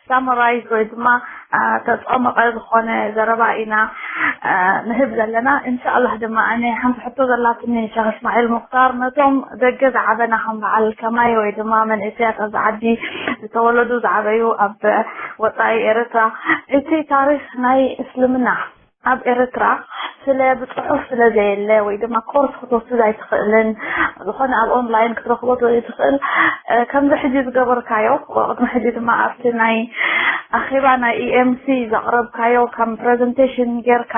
ሳመራይዝ ወይ ድማ፣ እ፣ ተፃመቐ ዝኾነ ዘረባ ኢና፣ እ፣ ንህብ ዘለና። እንሻኣላህ ድማ ኣነ ሓንቲ ሕቶ ዘላትኒ ሸኽ እስማዒል ሙኽታር፣ ነቶም ደገ ዝዓበና ከም በዓል ከማይ ወይ ድማ መንእሰያት ኣብዚ ዓዲ ዝተወለዱ ዝዓበዩ ኣብ ወፃኢ ኤርትራ፣ እቲ ታሪኽ ናይ እስልምና ኣብ ኤርትራ ስለ ብፅሑፍ ስለ ዘየለ ወይ ድማ ኮርስ ክትወስድ ኣይትኽእልን፣ ዝኾነ ኣብ ኦንላይን ክትረኽቦ ዘይትኽእል፣ እ፣ ከምዚ ሕጂ ዝገበርካዮ፣ ቅድሚ ሕጂ ድማ ኣብቲ ናይ ኣኼባ ናይ ኢ ኤም ሲ ዘቕረብካዮ ከም ፕረዘንቴሽን ጌርካ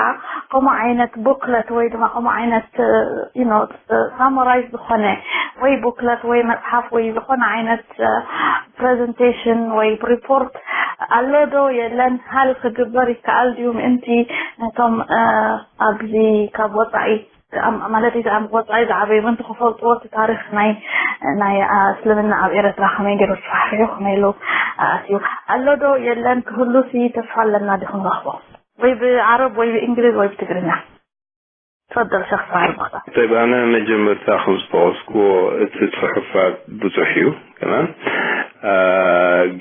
ከምኡ ዓይነት ቡክለት ወይ ድማ ከምኡ ዓይነት፣ እ፣ you know፣ እ፣ ሳመራይዝ ዝኾነ ወይ ቡክለት ወይ መፅሓፍ ወይ ዝኾነ ዓይነት፣ እ፣ ፕረዘንቴሽን ወይ ሪፖርት ኣሎ ዶ የለን? ሃል ክግበር ይከኣል ድዩ? ምእንቲ ነቶም፣ እ፣ ኣብዚ ካብ ወፃኢ፣ ኣም-፣ ማለት እቲ ኣብ ወፃኢ ዝዓበዩ ምእንቲ ክፈልጥዎ እቲ ታሪኽ ናይ፣ ናይ፣ እ፣ እስልምና ኣብ ኤርትራ ከመይ ገይሩ ተስፋሕፊሑ፣ ከመይ ኢሉ ኣትዩ ኣሎ ዶ የለን? ክህሉሲ ተስፋ ኣለና ድዩ ክንረኽቦ? ወይ ብዓረብ ወይ ብእንግሊዝ ወይ ብትግርኛ? ትፈደል ሸኽ ሳሕል መቕጣዕ ጠይብ፣ ኣነ መጀመርታ ከም ዝጠቐስኩዎ እቲ ጽሑፋት ብዙሕ እዩ። ከማን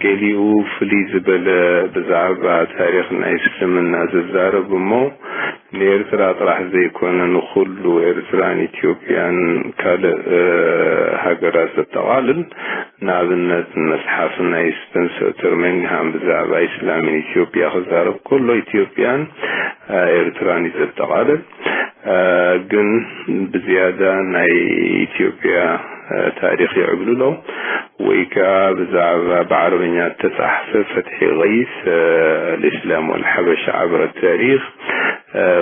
ገሊኡ ፍልይ ዝበለ ብዛዕባ ታሪኽ ናይ እስልምና ዝዛረብ እሞ ንኤርትራ ጥራሕ ዘይኮነ ንኹሉ ኤርትራን ኢትዮጵያን ካልእ ሃገራት ዘጠቓልል። ንኣብነት መጽሓፍ ናይ ስፐንሰር ተርመንግሃም ብዛዕባ ኢስላምን ኢትዮጵያ ክዛረብ ከሎ ኢትዮጵያን ኤርትራን እዩ ዘጠቓልል። ግን ብዝያዳ ናይ ኢትዮጵያ ታሪኽ ይዕብልሎ ወይ ከዓ ብዛዕባ ብዓረበኛ እተጻሕፈ ፈትሒ ቀይስ ልእስላም ወልሓበሻ ዓብረ ታሪኽ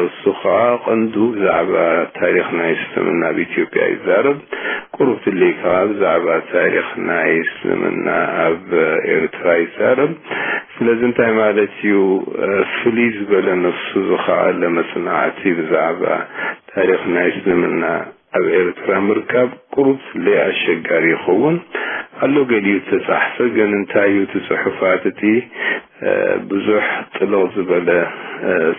እሱ ከዓ ቀንዱ ብዛዕባ ታሪኽ ናይ እስልምና ኣብ ኢትዮጵያ ይዛረብ። ቁሩብ ትልይ ከዓ ብዛዕባ ታሪኽ ናይ እስልምና ኣብ ኤርትራ ይዛረብ። ስለዚ እንታይ ማለት እዩ? ፍልይ ዝበለ ነፍሱ ዝኸኣለ መጽናዕቲ ብዛዕባ ታሪኽ ናይ እስልምና ኣብ ኤርትራ ምርካብ ቁሩብ ትልይ ኣሸጋሪ ይኸውን ኣሎ። ገሊኡ ተጻሕፈ ግን እንታይ እዩ እቲ ጽሑፋት እቲ ብዙሕ ጥልቕ ዝበለ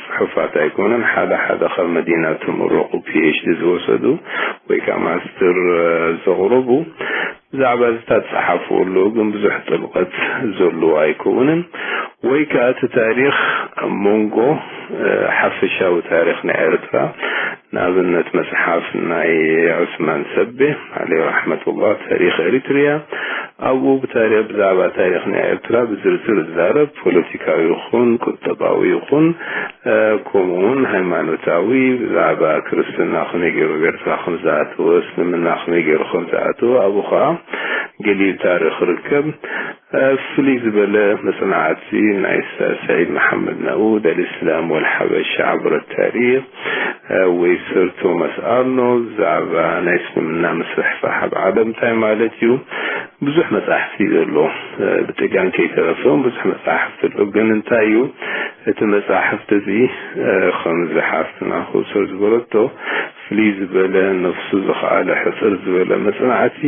ጽሑፋት ኣይኮነን። ሓደ ሓደ ካብ መዲና ተመረቑ ፒኤችዲ ዝወሰዱ ወይ ከዓ ማስተር ዘቕረቡ ብዛዕባ እዚ ተጻሓፉ ኣለዉ፣ ግን ብዙሕ ጥልቐት ዘለዎ ኣይከውንን። ወይ ከዓ እቲ ታሪኽ ኣብ መንጎ ሓፈሻዊ ታሪኽ ናይ ኤርትራ ንኣብነት መጽሓፍ ናይ ዑስማን ሰቤ ዓለይሂ ረሕመቱላህ ታሪኽ ኤሪትሪያ ኣብኡ ብታሪኽ ብዛዕባ ታሪኽ ናይ ኤርትራ ብዝርዝር ዝዛረብ ፖለቲካዊ ይኹን ቁጠባዊ ይኹን ከምኡ እውን ሃይማኖታዊ ብዛዕባ ክርስትና ከመይ ገይሩ ኣብ ኤርትራ ከም ዝኣተወ እስልምና ከመይ ገይሩ ከም ዝኣተወ ኣብኡ ከዓ ገሊኡ ታሪኽ ርከብ ፍልይ ዝበለ መጽናዕቲ ናይ ኡስታዝ ሰዒድ መሓመድ ናውድ ኣልእስላም ወልሓበሻ ዓብረ ታሪኽ ወይ ሰር ቶማስ ኣርኖልድ ብዛዕባ ናይ እስልምና ምስፍሕፋሕ ኣብ ዓለም እንታይ ማለት እዩ ብዙሕ መጻሕፍቲ እዩ ዘሎ። ብጥጋን ከይተረፈ እውን ብዙሕ መጻሕፍቲ ኣሎ። ግን እንታይ እዩ እቲ መጻሕፍቲ እዚ ከምዚ ሓፍትና ክውሰድ ዝበለቶ ፍልይ ዝበለ ነፍሱ ዝኸኣለ ሕጽር ዝበለ መጽናዕቲ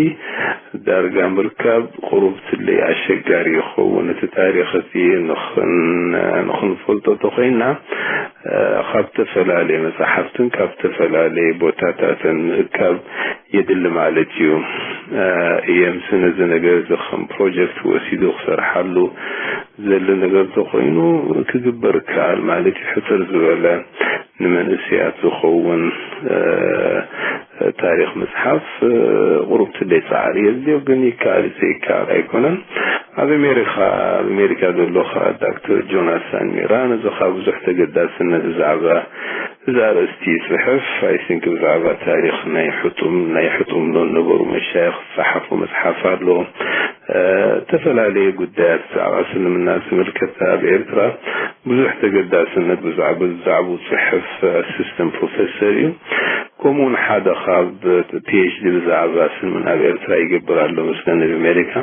ዳርጋ ምርካብ ቁሩብ ትለይ ኣሸጋሪ ይኸውን። እቲ ታሪኽ እቲ ንኽንፈልጦ ተኾይንና ካብ ዝተፈላለየ መጻሕፍትን ካብ ዝተፈላለየ ቦታታትን ምእካብ የድሊ ማለት እዩ። እየምስ ነዚ ነገር እዚ ከም ፕሮጀክት ወሲዱ ክሰርሓሉ ዘለ ነገር ተኾይኑ ክግበር ይከኣል ማለት እዩ። ሕጽር ዝበለ ንመንእሰያት ዝኸውን ታሪኽ ምጽሓፍ ቁሩብ ትለይ ጻዕሪ የድልዮ፣ ግን ይከኣል ዘይከኣል ኣይኮነን። ኣብ ኣሜሪካ ኣብ ኣሜሪካ ዘሎ ከዓ ዳክተር ጆናስ ሳንሚራ ነዚ ከዓ ብዙሕ ተገዳስነት ብዛዕባ እዛ ኣርእስቲ ይጽሕፍ። ኣይ ቲንክ ብዛዕባ ታሪኽ ናይ ሕጡም ናይ ሕጡም ዶ ነበሩ መሻይኽ ዝጸሓፎ መጽሓፍ ኣሎ። ዝተፈላለየ ጉዳያት ብዛዕባ እስልምና ዝምልከት ኣብ ኤርትራ ብዙሕ ተገዳስነት ብዛዕባ ብዛዕባኡ ዝጽሕፍ ኣሲስተንት ፕሮፌሰር እዩ። ከምኡውን ሓደ ካብ ፒኤችዲ ብዛዕባ እስልምና ኣብ ኤርትራ ይገብር ኣሎ መስለኒ ኣብ ኣሜሪካ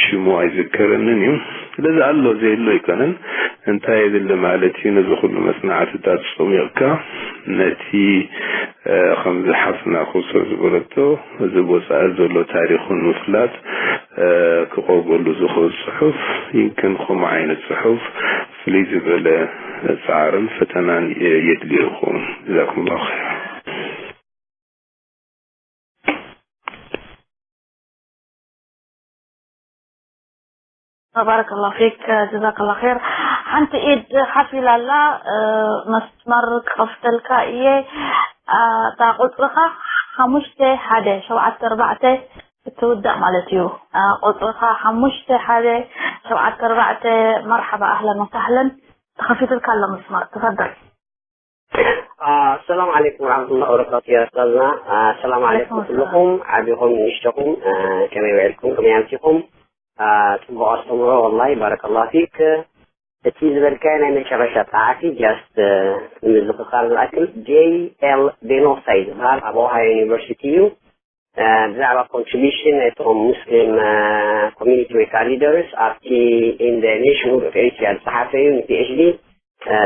ሽሙ ኣይዝከረንን እዩ። ስለዚ ኣሎ ዘየሎ ኣይኮነን። እንታይ የድሊ ማለት እዩ ነዚ ኩሉ መጽናዕትታት ጸሚቕካ ነቲ ከምዚ ሓፍትና ክውሰድ ዝበለቶ እዚ ቦፃኢ ዘሎ ታሪኹ ንምፍላጥ ክቐርበሉ ዝኽእል ፅሑፍ ይምክን ከምኡ ዓይነት ፅሑፍ ፍልይ ዝበለ ፃዕርን ፈተናን የድልዮ ይኸውን። ጀዛኩም ላሁ ኸይራ። ባረከላሁ ፊክ ጀዛከላሁ ኸይር። ሓንቲ ኢድ ሓፍ ኢላ ኣላ። መስመር ክኸፍተልካ እየ። እታ ቁፅርኻ ሓሙሽተ ሓደ ሸውዓተ ኣርባዕተ ክትውዳእ ማለት እዩ። ቁፅርኻ ሓሙሽተ ሓደ ሸውዓተ ኣርባዕተ። መርሓባ ኣህለን ወሳህለን። ተኸፊትልካ ኣሎ መስመር። ተፈደል። ኣሰላሙ ዓለይኩም ወራሕመቱላሂ ወበረካቱ። ያ ኡስታዝና ኣሰላሙ ዓለይኩም ኩልኹም ዓቢኹም ንእሽተኹም ከመይ ውዒልኩም ከመይ ኣምሲኹም? ጽቡቕ ኣስተምህሮ ወላሂ ባረከላሁ ፊክ። እቲ ዝበልካዮ ናይ መጨረሻ ጸሓፊ just ንምዝኽኻር ዝኣክል ጄ ኤል ቤኖሳ እዩ ዝበሃል ኣብ ኦሃዮ ዩኒቨርሲቲ እዩ። ብዛዕባ contribution ናይቶም ሙስሊም community ወይ ከዓ leaders ኣብቲ in the nationhood of Eritrea ዝጸሓፈ እዩ ን ፒ ኤች ዲ።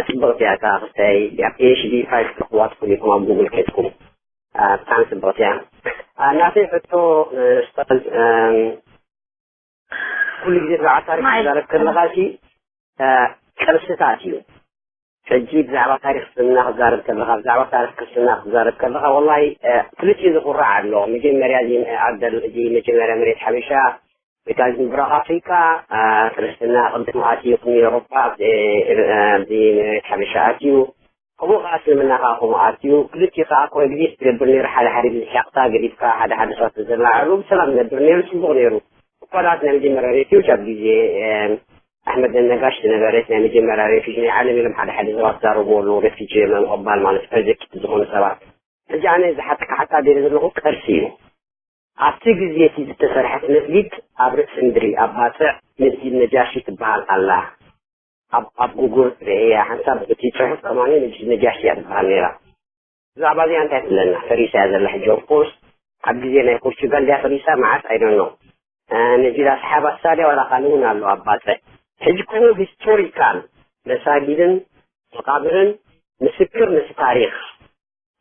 ጽብቕቲ እያ እታ ክስታይ እዚኣ ፒ ኤች ዲ ፋይል ክትረኽብዋ ትኽእሉ ኢኹም ኣብ ጉግል ከይድኩም። ብጣዕሚ ጽብቕቲ እያ። ናተይ ሕቶ ኡስታዝ ኩሉ ግዜ ብዛዕባ ታሪክ ትዛረብ ከለኻ ሲ ቅርስታት እዩ። ሕጂ ብዛዕባ ታሪኽ እስልምና ክዛረብ ከለኻ፣ ብዛዕባ ታሪኽ ክርስትና ክዛረብ ከለኻ፣ ወላሂ፣ እ፣ ክልቲኡ ዝኹራዕ ኣሎ። መጀመርያ እዚ ዓብደል፣ እዚ መጀመርያ መሬት ሓበሻ፣ ወይ ከዓ እዚ ምብራቕ ኣፍሪቃ፣ እ፣ ክርስትና ቅድም ኣትዩ፣ ቅድሚ ኤውሮጳ፣ እ፣ እ፣ ኣብዚ መሬት ሓበሻ ኣትዩ። ከምኡ ከዓ እስልምና ከዓ ከምኡ ኣትዩ። ክልቲኡ ከዓ ኮኤግዚስት ትገብር ነይሩ። ሓደ ሓደ ግዜ ሕቕታ ገዲፍካ፣ ሓደ ሓደ ሰባት ተዘላዕሉ፣ ብሰላም ዝነብር ነይሩ፣ ጽቡቕ ነይሩ። እኳ ዳት ናይ መጀመርያ ሬፊውጅ ኣብ ግዜ፣ እ፣ ኣሕመድ ነጋሽ ዝነበረት ናይ መጀመርያ ሬፊውጅ ናይ ዓለም ኢሎም ሓደ ሓደ ሰባት ዝዛረብዎ ኣለዉ። ሬፊውጅ ምቕባል ማለት ፐርዘኪት ዝኾኑ ሰባት። ሕጂ ኣነ ዝሓትካ ሓታ ደለ ዘለኹ ቅርሲ እዩ። ኣብቲ ግዜ እቲ ዝተሰርሐት መስጊድ ኣብ ርእሲ ምድሪ ኣብ ባጽዕ መስጊድ ነጃሺ ትበሃል ኣላ። ኣብ፣ ኣብ ጉግል ርእያ ሓንሳብ እቲ ጽሑፍ ከማኒ መስጊድ ነጃሺ እያ ትበሃል ነይራ። ብዛዕባ እዚኣ እንታይ ትብለና? ፈሪሳ እያ ዘላ ሕጂ። ኦፍኮርስ ኣብ ግዜ ናይ ፖርቹጋል ድያ ፈሪሳ? መዓስ? ኣይ ዶንት ኖ። እ፣ ነዚ ኣስሓብ ኣሳልያ ዋላ ካልእ እውን ኣሎ ኣብ ባጽዕ። ሕጂ ኮይኑ ሂስቶሪካል መሳጊድን መቃብርን ምስክር ነቲ ታሪኽ፣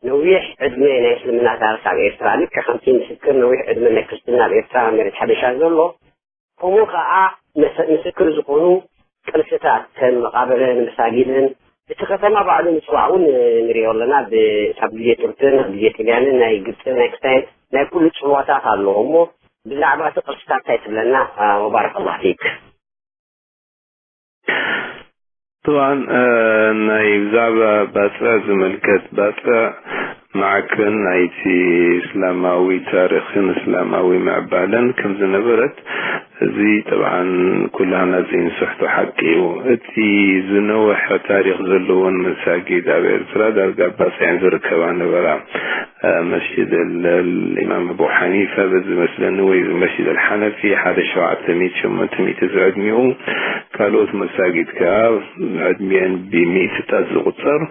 ነዊሕ ዕድመ ናይ እስልምና ታሪኽ ኣብ ኤርትራ፣ ልክዕ ከምቲ ምስክር ነዊሕ ዕድመ ናይ ክርስትና ኣብ ኤርትራ ኣብ መሬት ሓበሻ ዘሎ፣ ከምኡ ከኣ መሰ-፣ ምስክር ዝኾኑ ቅርስታት ከም መቃብርን መሳጊድን እቲ ከተማ ባዕሉ ምጽዋዕ እውን ንሪኦ ኣለና። ብ-፣ ካብ ግዜ ቱርክን ግዜ ጥልያንን ናይ ግብጽን ናይ ክስታይን ናይ ኩሉ ጽዋታት ኣለዎ። እሞ ብዛዕባ እቲ ቅርስታት እንታይ ትብለና? አ፣ ወባረከ ኣላህ ፊክ። طبعا፣ እ፣ ናይ ብዛዕባ ባጽዕ ዝምልከት፣ ባጽዕ ማዕከን ናይቲ እስላማዊ ታሪኽን እስላማዊ ምዕባለን ከም ዝነበረት፣ እዚ ጠብዓን ኩላህና ዘይንስሕቶ ሓቂ እዩ። እቲ ዝነውሐ ታሪኽ ዘለወን መሳጊድ ኣብ ኤርትራ ዳርጋ ኣብ ባጽዕ እየን ዝርከባ ነበራ። እ፣ መስጂድ እል-፣ ኢማም ኣቡ ሓኒፈ በዚ መስለኒ፣ ወይ መስጂድ ኣልሓነፊ ሓደ ሸውዓተ ሚእቲ ሸሞንተ ሚእቲ ዝዕድሚኡ፣ ካልኦት መሳጊድ ከኣ ዕድሚኤን ብሚእትታት ዝቑጸር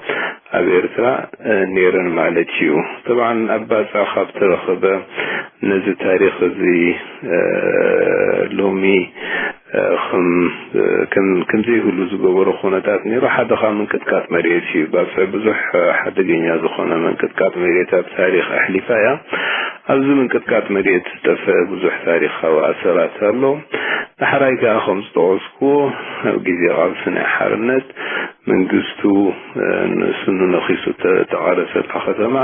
ኣብ ኤርትራ፣ እ፣ ነይረን ማለት እዩ። ጠብዓን ኣብ ባጽዕ ካብ ተረኸበ ነዚ ታሪኽ እዚ፣ እ፣ ሎሚ፣ እ፣ ከም፣ እ፣ ከም፣ ከም ዘይህሉ ዝገበሮ ኩነታት ነይሩ። ሓደ ካብ ምንቅጥቃጥ መሬት እዩ። ባጽዕ ብዙሕ፣ እ፣ ሓደገኛ ዝኾነ ምንቅጥቃጥ መሬት ኣብ ታሪኽ ኣሕሊፋ እያ። ኣብዚ ምንቅጥቃጥ መሬት ዝጠፍአ ብዙሕ ታሪኻዊ ኣሰራት ኣሎ። ዳሕራይ ከኣ ከም ዝጠቐስኩዎ ኣብ ግዜ ቃልሲ ናይ ሓርነት መንግስቱ፣ እ፣ ንስኑ ነኺሱ እተ-፣ እተቓለሰላ ከተማ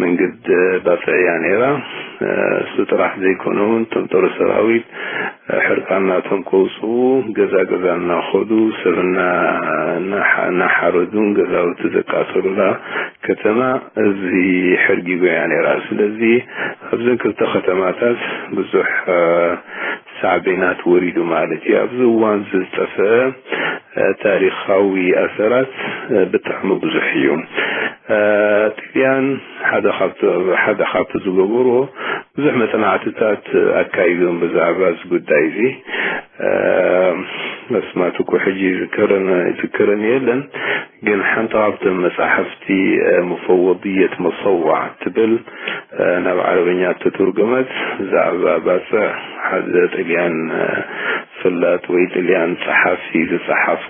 መንገድ ባጽዕ እያ ነይራ። እ፣ እሱ ጥራሕ ዘይኮነ እውን እቶም ጦር ሰራዊት፣ እ፣ ሕርቃን ናቶም ከውጽኡ ገዛ ገዛ እናኸዱ ሰብ እና-፣ እናሓ-፣ እናሓረዱን ገዛውቲ ዘቃጸሉላ ከተማ እዚ ሕርጊጎ እያ ነይራ። ስለዚ ኣብዘን ክልተ ከተማታት ብዙሕ፣ እ፣ ሳዕቤናት ወሪዱ ማለት እዩ። ኣብዚ እዋን እዚ ዝጠፍአ፣ እ፣ ታሪኻዊ ኣሰራት፣ እ፣ ብጣዕሚ ብዙሕ እዩ። እ፣ ጥልያን ሓደ ካብቲ፣ ሓደ ካብቲ ዝገበርዎ ብዙሕ መጽናዕትታት ኣካይዶም ብዛዕባ እዚ ጉዳይ እዚ። እ፣ ኣስማት እኮ ሕጂ ይዝከረን፣ ይዝከረን የለን፣ ግን ሓንቲ ካብተን መጻሕፍቲ፣ እ፣ ሙፈወድየት መሰዋዕ ትብል፣ እ፣ ናብ ዓረብኛ እተተርጎመት ብዛዕባ ባጽዕ ሓደ ጥልያን፣ እ፣ ፍላጥ ወይ ጥልያን ጸሓፊ ዝጸሓፎ፣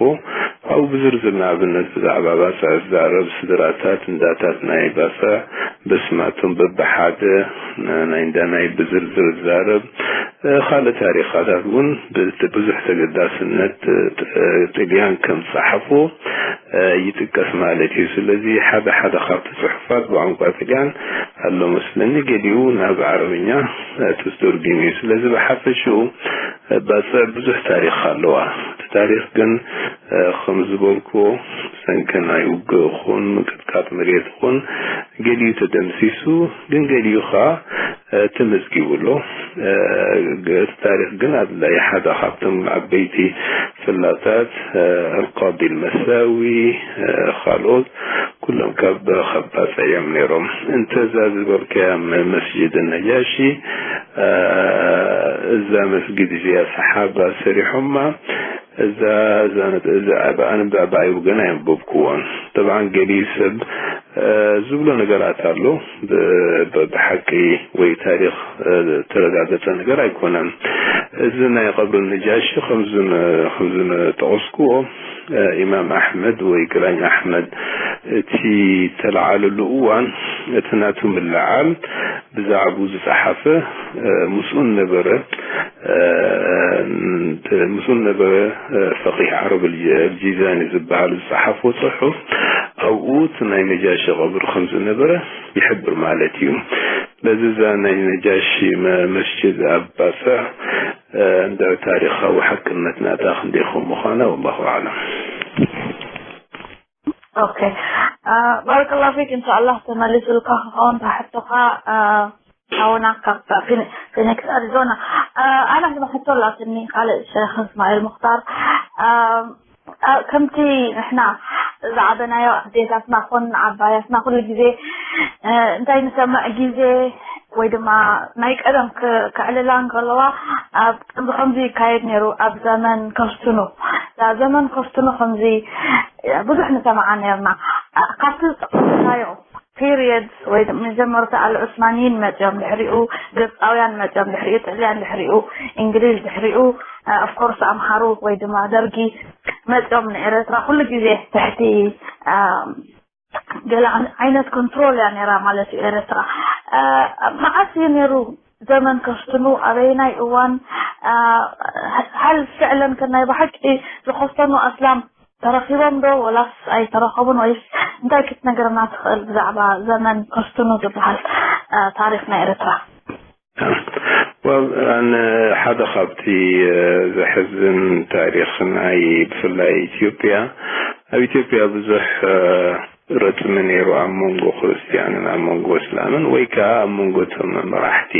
ኣብኡ ብዝርዝር ንኣብነት ብዛዕባ ባጽዕ ዝዛረብ፣ ስድራታት፣ እንዳታት ናይ ባጽዕ፣ በስማቶም በብሓደ፣ እ፣ ናይ እንዳናይ ብዝርዝር ዝዛረብ፣ እ፣ ካልእ ታሪኻታት እውን ብ-፣ ብዙሕ ተገዳስነት፣ እ፣ ጥ-፣ እ፣ ጥልያን ከም ዝጸሓፎ፣ እ፣ ይጥቀስ ማለት እዩ። ስለዚ ሓደ ሓደ ካብቲ ጽሑፋት ብቋንቋ ጥልያን ኣሎ መስለኒ፣ ገሊኡ ናብ ዓረብኛ፣ እ፣ ተተርጒሙ እዩ። ስለዚ ብሓፈሽኡ፣ እ፣ ባጽዕ ብዙሕ ታሪኽ ኣለዋ። እቲ ታሪኽ ግን፣ እ፣ ከም ዝበልኩዎ ብሰንኪ ናይ ውግእ ይኹን ምንቅጥቃጥ መሬት ይኹን ገሊኡ ተደምሲሱ፣ ግን ገሊኡ ኸኣ፣ እ፣ ተመዝጊቡ ኣሎ። እ፣ ግ-፣ እቲ ታሪኽ ግን ኣድላዪ ሓደ ካብቶም ዓበይቲ ፍላጻት፣ እ፣ ኣልቃዲ ኣልመሳዊ፣ እ፣ ካልኦት ኩሎም ካብ፣ ካብ ባጽዕ እዮም ነይሮም። እንተ እዛ ዝበልካያ መ-፣ መስጂድ ነጃሺ፣ እ፣ እዛ መስጊድ እዚኣ ሰሓባ ሰሪሖማ፣ እዛ፣ እዛ ነት-፣ እዛ ኣብ ኣነ ብ-፣ ብኣይ ወገን ኣየንበብኩዎን። ጠብዓን ገሊኡ ሰብ፣ እ፣ ዝብሎ ነገራት ኣሎ። ብ-፣ ብ-፣ ብሓቂ ወይ ታሪኽ፣ እ፣ እተረጋገጸ ነገር ኣይኮነን። እዚ ናይ ቀብሪ ነጃሺ ከምዚ ን-፣ ከምዚ ንጠቐስኩዎ፣ እ፣ ኢማም ኣሕመድ ወይ ግራኝ ኣሕመድ እቲ ተለዓለሉ እዋን እቲ ናቱ ምልዓል ብዛዕባኡ ዝጸሓፈ ምስኡን ነበረ ምስኡን ነበረ ፈቂህ ዓረብ ኣልጂዛኒ ዝበሃል ዝጸሓፎ ጽሑፍ ኣብኡ እቲ ናይ ነጃሺ ቀብሪ ከም ዝነበረ ይሕብር ማለት እዩ። ስለዚ እዛ ናይ ነጃሺ መስጅድ ኣብ ባስራ እንድዕር ታሪኻዊ ሓቅነት ናታ ክንደይ ከም ምዃና ወላሁ ኣዕለም። ኦኬ ባረከላሁ ፊክ። እንሻኣላህ ተመሊሱልካ ክኸውን ታሕቶኻ ሓውና ካብ ፊኒክስ ኣሪዞና። ኣነ ሕማ ሕቶ ኣላትኒ ካልእ ሸኽ እስማኤል ሙክታር። ከምቲ ንሕና ዝዓበናዮ ኣዴታትና ኮን ዓባያትና ኩሉ ግዜ እንታይ ንሰምዕ ግዜ ወይ ድማ ናይ ቀደም ክዕልላ እንከለዋ ኣብ ከምዚ ከምዚ ይካየድ ነይሩ ኣብ ዘመን ከፍትኑ ዘመን ከፍትኑ ከምዚ ብዙሕ ንሰምዓ ነርና። ካብቲ ዝጠቀስናዮ period ወይ መጀመርታ ኣልዑስማንይን መፅኦም ድሕሪኡ ግብፃውያን መፅኦም ድሕሪኡ ጥልያን ድሕሪኡ እንግሊዝ ድሕሪኡ of course ኣምሓሩ ወይ ድማ ደርጊ መፅኦም ንኤረትራ ኩሉ ግዜ ትሕቲ ገለ ዓይነት control እያ ነራ ማለት እዩ ኤረትራ። መዓስ እዩ ነሩ ዘመን ከፍትኑ ኣበየናይ እዋን ሃል ፍዕለን ከናይ ብሓቂ ዝኸስተኑ ኣስላም ተረኺቦም ዶ ወላስ ኣይተረኸቡን ወይስ እንታይ ክትነግረና ትኽእል ብዛዕባ ዘመን ከፍትኑ ዝበሃል ታሪኽ ናይ ኤረትራ? Well ኣነ ሓደ ካብቲ ዘሕዝን ታሪኽ ናይ ብፍላይ ኢትዮጵያ ኣብ ኢትዮጵያ ብዙሕ ረጽሚ ነይሩ ኣብ መንጎ ክርስትያንን ኣብ መንጎ እስላምን ወይ ከዓ ኣብ መንጎ እቶም መራሕቲ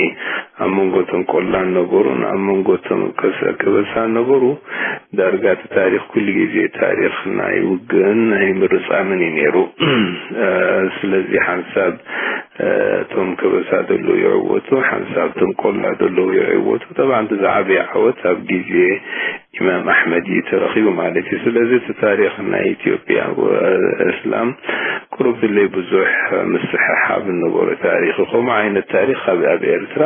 ኣብ መንጎ እቶም ቆላን ነበሩን ኣብ መንጎ እቶም ከበሳን ነበሩ። ዳርጋ እቲ ታሪኽ ኩሉ ግዜ ታሪኽ ናይ ውግእን ናይ ምርጻምን እዩ ነይሩ። ስለዚ ሓንሳብ እቶም ከበሳ ዘለዉ ይዕወቱ፣ ሓንሳብ እቶም ቆላ ዘለዉ ይዕወቱ። ጠብዓን እቲ ዝዓበየ ዓወት ኣብ ግዜ ኢማም ኣሕመድ እዩ ተረኺቡ ማለት እዩ። ስለዚ እቲ ታሪኽ ናይ ኢትዮጵያ እስላም ቁሩብ ድለይ ብዙሕ ምስሕሓብ እንነበሮ ታሪኽ እዩ። ከምኡ ዓይነት ታሪኽ ኣብ ኣብ ኤርትራ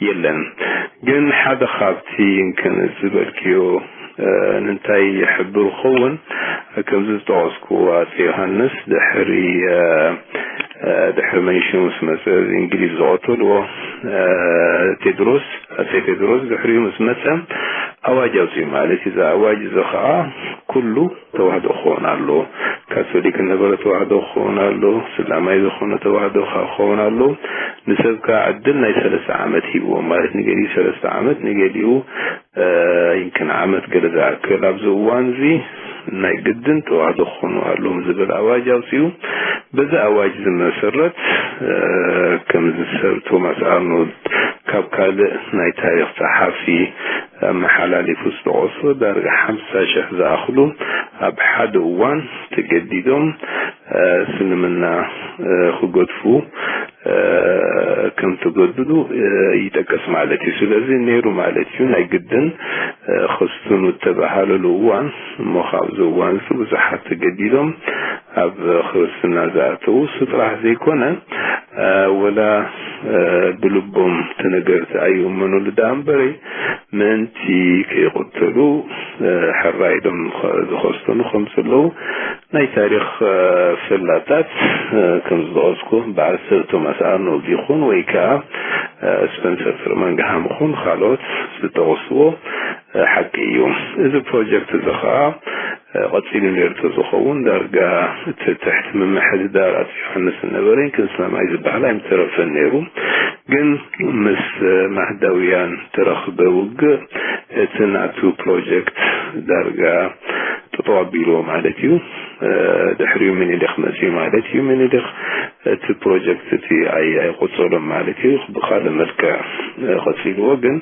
የለን። ግን ሓደ ካብቲ እንክን ዝበልክዮ ንንታይ ይሕብር ክኸውን ከምዚ ዝጠቐስኩዎ ኣጼ ዮሃንስ ድሕሪ ድሕሪ መንሽሙ ምስ መፀ እንግሊዝ ዝቐተልዎ ቴድሮስ ኣጼ ቴድሮስ ድሕሪኡ ምስ መፀ ኣዋጅ ኣውፅኡ ማለት እዩ። እዚ ኣዋጅ እዚ ከዓ ኩሉ ተዋህዶ ክኸውን ኣለዎ። ካቶሊክ ዝነበረ ተዋህዶ ክኸውን ኣለዎ። ስላማይ ዝኾነ ተዋህዶ ከዓ ክኸውን ኣለዎ። ንሰብ ከዓ ዕድል ናይ ሰለስተ ዓመት ሂብዎም ማለት ንገሊኡ ሰለስተ ዓመት ንገሊኡ ይምክን ዓመት ገለ ዝኣክል ኣብዚ እዋን እዚ ናይ ግድን ተዋህዶ ክኾኑ ኣለዎም ዝብል ኣዋጅ ኣውፂኡ። በዚ ኣዋጅ እዚ መሰረት ከምዚ ሰብ ቶማስ ኣርኖልድ ካብ ካልእ ናይ ታሪኽ ጸሓፊ ኣመሓላሊፉ ዝተቐስፈ ዳርጋ ሓምሳ ሽሕ ዝኣኽሉ ኣብ ሓደ እዋን ተገዲዶም እስልምና ክገድፉ ከም ተገድዱ ይጠቅስ ማለት እዩ። ስለዚ ነይሩ ማለት እዩ ናይ ግድን ክስትኑ እተባሃለሉ እዋን እሞ ካብዚ እዋን እዚ ብዙሓት ተገዲዶም ኣብ ክርስትና ዝኣተዉ እሱ ጥራሕ ዘይኮነ ወላ ብልቦም እቲ ነገር ኣይእመኑሉ ደኣ እምበረይ ምእንቲ ከይቕተሉ ሕራይ ኢሎም ዝኸስተኑ ከም ዘለዉ ናይ ታሪኽ ፈላጣት ከም ዝጠቐስኩ በዓል ሰብ ቶማስ ኣርኖልድ ይኹን ወይ ከዓ ስፐንሰር ፍርማንግሃም ይኹን ካልኦት ዝጠቐስዎ ሓቂ እዩ። እዚ ፕሮጀክት እዚ ከዓ ቀፂሉ ነይሩ ተዝኸውን ዳርጋ እቲ ትሕቲ ምምሕድዳር ኣቶ ዮሃንስ ዝነበረ ክንስማማይ ዝበሃል ኣይምተረፈን ነይሩ። ግን ምስ ማህዳውያን ተረኽበ ውግእ እቲ ናቱ ፕሮጀክት ዳርጋ ጠጠው ኣቢልዎ ማለት እዩ። ድሕሪኡ ምኒልክ መፅኡ ማለት እዩ። ምኒልክ እቲ ፕሮጀክት እቲ ኣይቆፀሎም ማለት እዩ። ብካልእ መልክዕ ቀፂልዎ ግን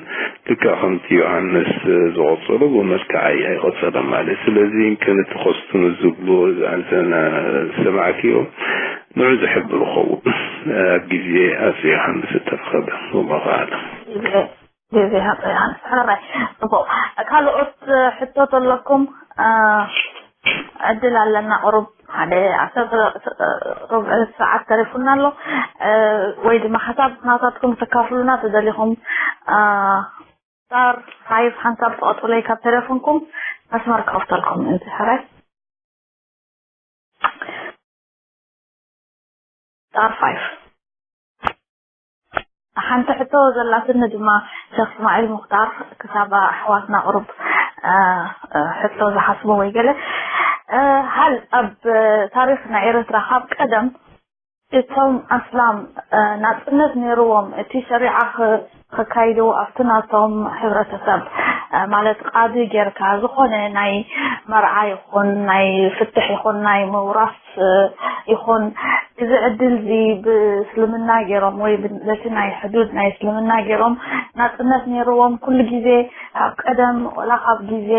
ልክዕ ከምቲ ዮሃንስ ዝቐጸሎ ብመልክዓይ ኣይቐጸለን ማለት እዩ። ስለዚ ክንትኸስቱን ዝብሉ ኣንተን ዝሰማዕክዮ ንዑ ዝሕብር ኸውን ኣብ ግዜ ኣጽ ዮሃንስ እተረኸበ ወላሁ ኣዕለም። ግዜ ኣጽ ዮሃንስ ሕራይ ጽቡቕ። ካልኦት ሕቶ ተለኩም ዕድል ኣለና ቁሩብ ሓደ ዓሰርተ ሩብዒ ሰዓት ተሪፉና ኣሎ ወይ ድማ ሓሳብ ናታትኩም ተካፍሉና ተደሊኹም ስታር ፋይቭ ሓንሳብ ትቐጥለይ ካብ ቴሌፎንኩም መስመር ክኸፍተልኩም እንድሕራይ ስታር ፋይቭ። ሓንቲ ሕቶ ዘላትኒ ድማ ሸኽ እስማዒል ሙኽታር ክሳብ ኣሕዋትና ቁሩብ ሕቶ ዝሓስቦ ወይ ገለ፣ ሃል ኣብ ታሪኽ ናይ ኤርትራ ካብ ቀደም እቶም ኣስላም ናጽነት ነይርዎም፣ እቲ ሸሪዓ ክካይዱ ኣብቲ ናቶም ሕብረተሰብ፣ ማለት ቃዲ ጌርካ ዝኾነ ናይ መርዓ ይኹን ናይ ፍትሕ ይኹን ናይ ምውራስ ይኹን፣ እዚ ዕድል እዚ ብእስልምና ገይሮም ወይ በቲ ናይ ሕዱድ ናይ እስልምና ገይሮም ናጽነት ነይርዎም። ኩሉ ግዜ ካብ ቀደም ወላ ካብ ግዜ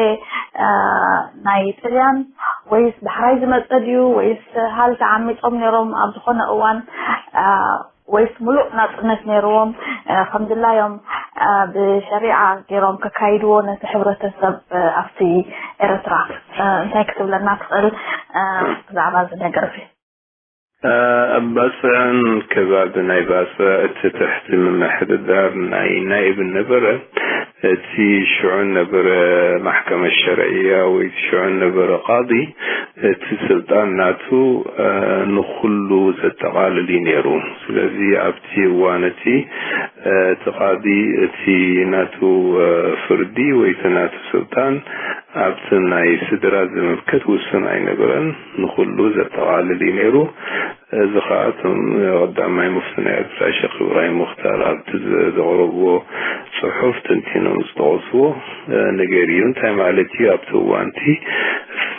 ናይ ጥልያን ወይስ ዳሕራይ ዝመጸ ድዩ ወይስ ሃል ተዓሚጾም ነይሮም ኣብ ዝኾነ እዋን፣ ወይስ ሙሉእ ናጽነት ነይርዎም፣ ከምድላዮም ብሸሪዓ ገይሮም ከካይድዎ ነቲ ሕብረተሰብ ኣብቲ ኤርትራ? እንታይ ክትብለና ትኽእል ብዛዕባ እዚ ነገር እዚ? ኣብ ባጽዕን ከባቢ ናይ ባጽዕ እቲ ትሕቲ ምምሕድዳር ናይ ናይብ ነበረ። እቲ ሽዑ ነበረ ማሕከመ ሸርዕያ ወይ እቲ ሽዑ ነበረ ቃዲ፣ እቲ ስልጣን ናቱ ንኹሉ ዘጠቓልል እዩ ነይሩ። ስለዚ ኣብቲ እዋን እቲ እቲ ቃዲ እቲ ናቱ ፍርዲ ወይ እቲ ናቱ ስልጣን ኣብቲ ናይ ስድራ ዝምልከት ውሱን ኣይነበረን፣ ንኹሉ ዘጠቓልል እዩ ነይሩ። እዚ ኸዓ እቶም ቀዳማይ ሙፍቲ ናይ ኤርትራ ሸኽ ኢብራሂም ሙኽታር ኣብቲ ዘቕረብዎ ጽሑፍ ተንቲኖም ዝጠቐስዎ ነገር እዩ። እንታይ ማለት እዩ? ኣብቲ እዋንቲ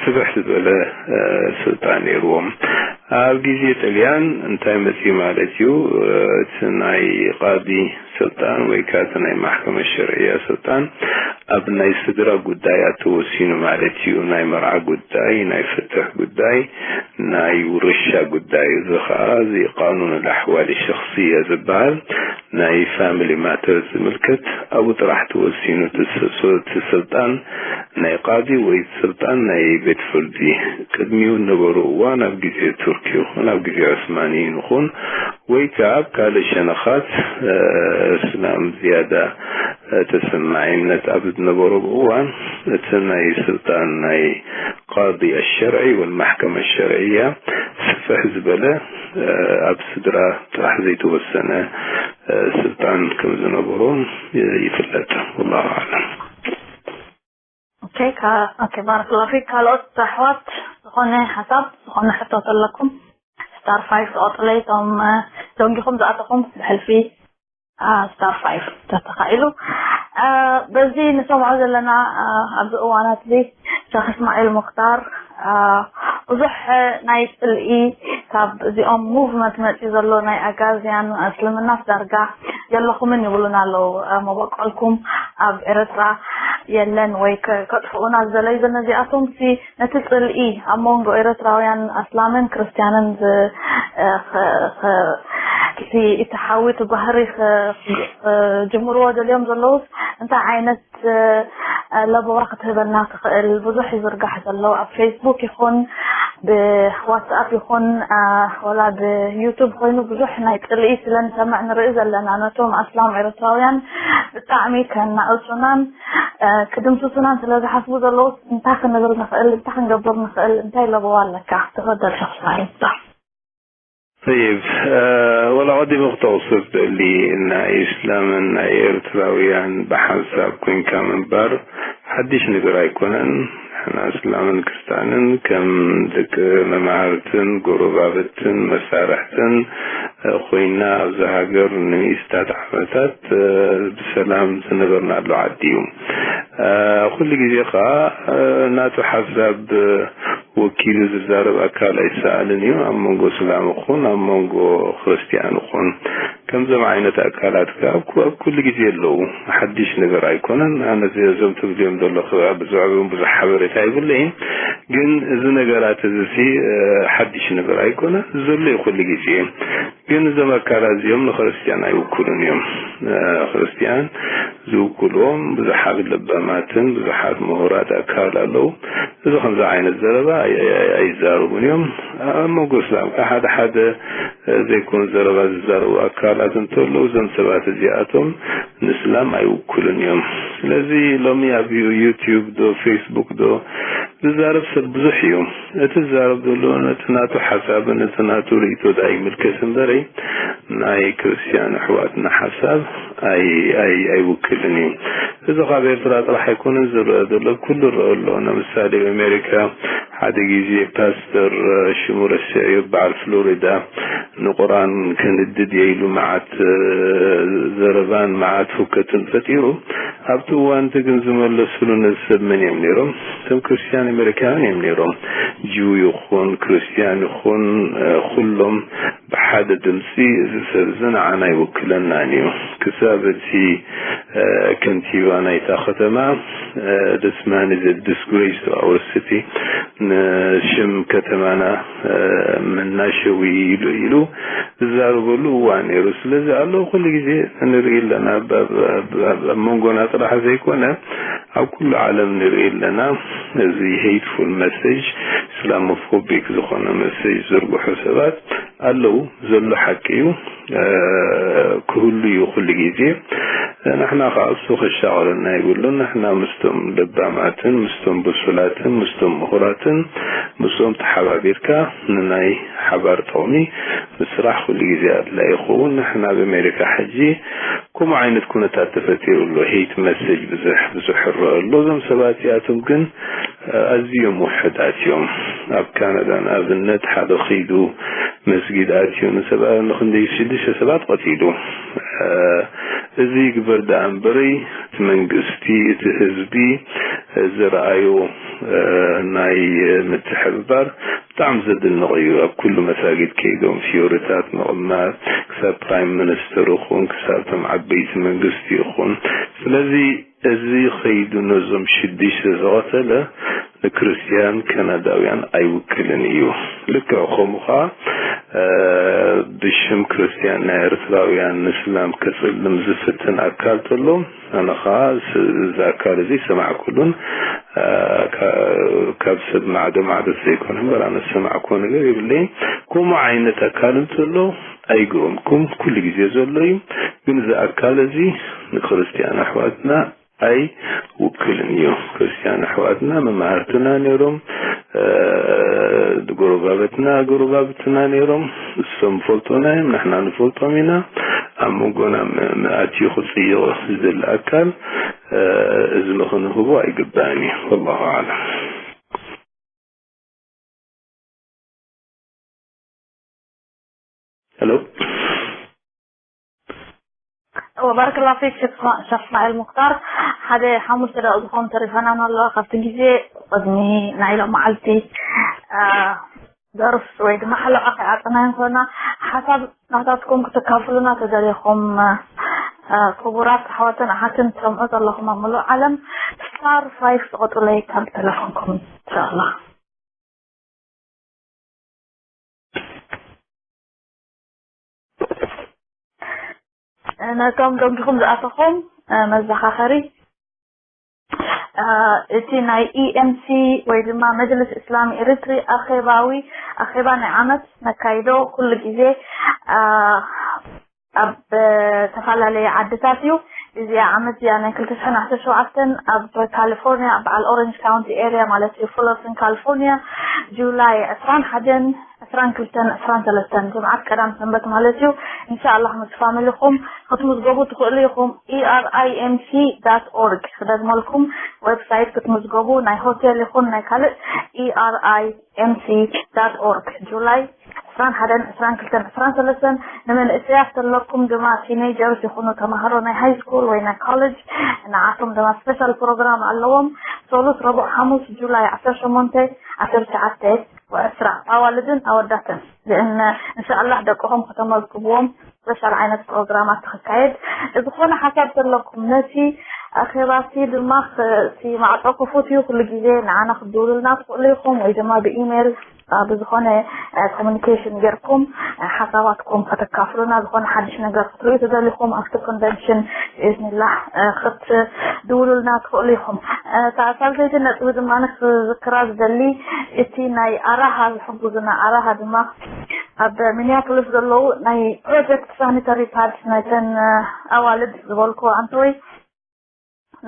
ስፍሕ ዝበለ ስልጣን ነይርዎም። ኣብ ግዜ ጥልያን እንታይ መጽዩ ማለት እዩ? እቲ ናይ ቃዲ ስልጣን ወይ ከዓ እቲ ናይ ማሕከመ ሸርዕያ ስልጣን ኣብ ናይ ስድራ ጉዳያት ተወሲኑ ማለት እዩ። ናይ መርዓ ጉዳይ፣ ናይ ፍትሕ ጉዳይ፣ ናይ ውርሻ ጉዳይ፣ እዚ ከዓ እዚ ቃኑን ኣልኣሕዋል ሸኽስያ ዝበሃል ናይ ፋሚሊ ማተር ዝምልከት ኣብኡ ጥራሕ ተወሲኑ እቲ ስልጣን ናይ ቃዲ ወይ ስልጣን ናይ ቤት ፍርዲ። ቅድሚኡ ነበሩ እዋን ኣብ ግዜ ቱርኪ ይኹን ኣብ ግዜ ዑስማንይን ይኹን ወይ ከዓ ኣብ ካልእ ሸነኻት እስላም ዝያዳ ተሰማዒነት ኣብ ዝነበሮ እዋን እቲ ናይ ስልጣን ናይ ቃዲ ኣሸርዒ ወል ማሕከመ ሸርዕያ ስፍሕ ዝበለ ኣብ ስድራ ጥራሕ ዘይተወሰነ ስልጣን ከም ዝነበሮም ይፍለጥ። ወላሁ ኣዕለም። ኦኬ፣ ካ- ኦኬ፣ ባረከላሁ ፊክ። ካልኦት ኣሕዋት ዝኾነ ሓሳብ ዝኾነ ሕቶ ተለኩም ስታር ፋይቭ ተቐጥለይ እቶም ደንጊኹም ዝኣተኹም ብሕልፊ ስታር ፋይቭ ተተኻኢሉ በዚ ንሰምዖ ዘለና ኣብዚ እዋናት እዚ ሸኽ እስማዒል ሙክታር ብዙሕ ናይ ፅልኢ ካብ እዚኦም ሙቭመንት መፅዩ ዘሎ ናይ ኣጋዝያን እስልምናስ ዳርጋ የለኹምን ይብሉና ኣለዉ። መበቆልኩም ኣብ ኤርትራ የለን ወይ ከጥፍኡና ዝደለዩ ዘነ እዚኣቶም ሲ ነቲ ፅልኢ ኣብ መንጎ ኤርትራውያን ኣስላምን ክርስትያንን እቲ ሓዊ እቲ ባህሪ ክጅምርዎ ደልዮም ዘለውስ እንታይ ዓይነት ለበዋ ክትህበና ትኽእል? ብዙሕ ይዝርጋሕ ዘሎ ኣብ ፌስቡክ ይኹን ብዋትስኣፕ ይኹን ወላ ብዩቱብ ኮይኑ ብዙሕ ናይ ፅልኢ ስለ ንሰምዕ ንርኢ ዘለና ነቶም ኣስላም ኤርትራውያን ብጣዕሚ ከናእሱናን ክድምስሱናን ስለ ዝሓስቡ ዘለዉ እንታይ ክንብል ንኽእል እንታይ ክንገብር ንኽእል እንታይ ለበዋ ኣለካ? ተፈደል ሸኽስና ይብታ طيب ወላ ቀዲሙ ክተቕስር ደሊ ናይ እስላምን ናይ ኤርትራውያን ብሓንሳብ ኮንካ ምንባር ሓድሽ ነገር ኣይኮነን። ንሕና እስላምን ክርስታንን ከም ደቂ መማህርትን ጎረባብትን መሳርሕትን ኮይና ኣብዛ ሃገር ንሚእስታት ዓመታት ብሰላም ዝነበርናሉ ዓዲ እዩ። ኩሉ ግዜ ከዓ ናቱ ሓሳብ ወኪሉ ዝዛረብ ኣካል ኣይሰኣልን እዩ። ኣብ መንጎ እስላም ይኹን ኣብ መንጎ ክርስትያን ይኹን ከምዞም ዓይነት ኣካላት ከዓ ኣብ ኩሉ ግዜ ኣለዉ። ሓድሽ ነገር ኣይኮነን። ኣነ እዞም ትብልዮም ዘለኹ ብዛዕባኦም ብዙሕ ሓበሬታ ይብለይን፣ ግን እዚ ነገራት እዚ ሓድሽ ነገር ኣይኮነን። ዘሎ እዩ ኩሉ ግዜ። ግን እዞም ኣካላት እዚኦም ንክርስትያን ኣይውክሉን እዮም። ክርስትያን ዝውክልዎም ብዙሓት ለባማትን ብዙሓት ምሁራት ኣካል ኣለዉ። እዚ ከምዚ ዓይነት ዘረባ ኣይዛረቡን እዮም። ኣብ መንጎ እስላም ከዓ ሓደ ሓደ ዘይኮኑ ዘረባ ዝዛረቡ ኣካላት እንተለዉ እዞም ሰባት እዚኣቶም ንእስላም ኣይውክሉን እዮም። ስለዚ ሎሚ ኣብ ዩ- ዩቲዩብ ዶ ፌስቡክ ዶ ዝዛረብ ሰብ ብዙሕ እዩ። እቲ ዝዛረብ ዘሎ ነቲ ናቱ ሓሳብን ነቲ ናቱ ርእይቶ ዳ ይምልከት እምበረይ ናይ ክርስትያን ኣሕዋትና ሓሳብ ኣይ ኣይ ኣይውክልን እዩ። እዚ ካብ ኤርትራ ጥራሕ ኣይኮነን ዝረአ ዘሎ፣ ኣብ ኩሉ ይረአ ኣሎ። ንምሳሌ ኣብ ኣሜሪካ ሓደ ግዜ ፓስተር ሽሙ ረሲዐዮ በዓል ፍሎሪዳ ንቁርኣን ከንድድ እየ ኢሉ መዓት ዘረባን መዓት ህውከትን ፈጢሩ። ኣብቲ እዋን እቲ ግን ዝመለስሉ ነዚ ሰብ መን እዮም ነይሮም? እቶም ክርስትያን ኣሜሪካውያን እዮም ነይሮም። ጅው ይኹን ክርስትያን ይኹን ኩሎም ብሓደ ድምፂ እዚ ሰብ እዚ ንዓና ይውክለናን እዩ። ክሳብ እቲ ከንቲባ ናይታ ከተማ this man is a disgrace to our city፣ ንሽም ከተማና መናሸዊ ኢሉ ኢሉ ዝዛረበሉ እዋን ነይሩ። ስለዚ ኣለዉ ኩሉ ግዜ ንርኢ ኣለና። ኣብ መንጎና ጥራሕ ዘይኮነ ኣብ ኩሉ ዓለም ንርኢ ኣለና። እዚ hateful message፣ ኢስላሞፎቢክ ዝኾነ መሰጅ ዝርግሑ ሰባት ኣለዉ። ዘሎ ሓቂ እዩ፣ ክህሉ እዩ ኩሉ ግዜ። ንሕና ከዓ እሱ ከሻቕለና ይብሉን። ንሕና ምስቶም ለባማትን ምስቶም ብሱላትን ምስቶም ምሁራትን ምስኦም ተሓባቢርካ ንናይ ሓባር ጥቕሚ ምስራሕ ኩሉ ግዜ ኣድላይ ይኸውን። ንሕና ኣብ ኣሜሪካ ሕጂ ከምኡ ዓይነት ኩነታት ተፈጢሩ ኣሎ። ሄይት መሰጅ ብዙሕ ብዙሕ ይረአ ኣሎ። እዞም ሰባት እዚኣቶም ግን ኣዝዮም ውሕዳት እዮም። ኣብ ካናዳ ንኣብነት ሓደ ኸይዱ መስጊድ ኣትዩ ንሰብኣዊ ንክንደይ ሽዱሽተ ሰባት ቀቲሉ። እዚ ይግበር ደኣ እምበረይ እቲ መንግስቲ እቲ ህዝቢ ዝረኣዮ ናይ ምትሕብባር ብጣዕሚ ዘድንቕ እዩ። ኣብ ኩሉ መሳጊድ ከይዶም ፊዮሪታት ምቕማጥ ክሳብ ፕራይም ሚኒስተር ይኹን ክሳብ እቶም ዓበይቲ መንግስቲ ይኹን ስለዚ እዚ ኸይዱ ነዞም ሽዱሽተ ዝቐተለ ንክርስትያን ካናዳውያን ኣይውክልን እዩ። ልክዕ ከምኡ ኸዓ ብሽም ክርስትያን ናይ ኤርትራውያን ንስላም ከጽልም ዝፍትን ኣካል ተሎ ኣነ ኸዓ እዚ ኣካል እዚ ሰማዕኩሉን ካብ ሰብ ማዕዶ ማዕዶ ዘይኮነ እምበር ኣነ ዝሰማዕኩዎ ነገር የብለይን። ከምኡ ዓይነት ኣካል እንተሎ ኣይግረምኩም፣ ኩሉ ግዜ ዘሎ እዩ። ግን እዚ ኣካል እዚ ንክርስትያን ኣሕዋትና ኣይውክልን እዩ። ክርስትያን ኣሕዋትና መማህርትና ነይሮም፣ ጎረባብትና ጎረባብትና ነይሮም፣ እሶም ፈልጦና እዮም፣ ንሕና ንፈልጦም ኢና። ኣብ መንጎና ኣትዩ ክፅይቕ ዝደሊ ኣካል እዚ ንክንህቦ ኣይግባእን እዩ። ወላሁ ኣዕለም። ሄሎ። ወባረከላ ፊክ ሸክ እስማዒል ሙክታር። ሓደ ሓሙሽተ ደቂቕ ዝኾኑ ተሪፋና ኣሎ ካብቲ ግዜ። ቅድሚ ናይ ሎም መዓልቲ ደርስ ወይ ድማ ሓለቓ ከይዓፀናዮ እንኮና ሓሳብ ናታትኩም ክተካፍሉና ተደሊኹም ክቡራት ኣሕዋትን ኣሓትን ትሰምዑ ዘለኹም ኣብ ምሉእ ዓለም ስታር ፋይፍ ትቐጡለይ ካብ ተለፎንኩም እንሻላ። ነቶም ደንጊኹም ዝኣተኹም መዘኻኸሪ እቲ ናይ ኢኤምሲ ወይ ድማ መጅልስ እስላም ኤሪትሪ ኣኼባዊ ኣኼባ ናይ ዓመት ነካይዶ ኩሉ ግዜ ኣብ ተፈላለየ ዓድታት እዩ። እዚኣ ዓመት እዚኣ ናይ ክልተ ሽሕን ዓሰርተ ሸውዓተን ኣብ ካሊፎርኒያ ኣብ በዓል ኦረንጅ ካውንቲ ኤርያ ማለት እዩ ፉለርተን ካሊፎርኒያ ጁላይ ዕስራን ሓደን ዕስራን ክልተን ዕስራን ሰለስተን ጅምዓት ቀዳም ሰንበት ማለት እዩ። እንሻኣላህ ምስ ፋሚሊኹም ክትምዝገቡ ትኽእሉ ኢኹም። E R I M C dot org ክደግመልኩም ዌብሳይት ክትምዝገቡ ናይ ሆቴል ይኹን ናይ ካልእ E R I M C dot org ጁላይ ዕስራን ሓደን ዕስራን ክልተን ዕስራን ሰለስተን ንመንእሰያት ዘለኩም ድማ ቲኔጀርስ ይኹኑ ተማሃሮ ናይ ሃይ ስኩል ወይ ናይ ኮሌጅ ንዓቶም ድማ ስፔሻል ፕሮግራም ኣለዎም። ሶሉስ ረቡዕ ሓሙስ ጁላይ ዓሰርተ ሸሞንተ ዓሰርተ ትሽዓተ ወዕስራ ኣዋልድን ኣወዳትን ዝእነ እንሻኣላህ ደቅኹም ከተመዝግብዎም ስፔሻል ዓይነት ፕሮግራማት ክካየድ ዝኾነ ሓሳብ ዘለኩም ነቲ ኣኼባሲ ድማ እቲ ማዕፆ ክፉት እዩ። ኩሉ ግዜ ንዓና ክትድውሉልና ትኽእሉ ኢኹም ወይ ድማ ብኢሜይል ብዝኾነ ኮሚኒኬሽን ጌርኩም ሓሳባትኩም ከተካፍሉና ዝኾነ ሓድሽ ነገር ክትርእዩ ተደሊኹም ኣብቲ ኮንቨንሽን ብኢዝኒላህ ክትድውሉልና ትኽእሉ ኢኹም። እታ ሳልሰይቲ ነጥቢ ድማ ክዝክራ ዝደሊ እቲ ናይ ኣራሃ ዝሕጉዙና ኣራሃ ድማ ኣብ ሚኒያፖሊስ ዘለዉ ናይ ፕሮጀክት ሳኒተሪ ፓድ ናይተን ኣዋልድ ዝበልኩ ኣንተወይ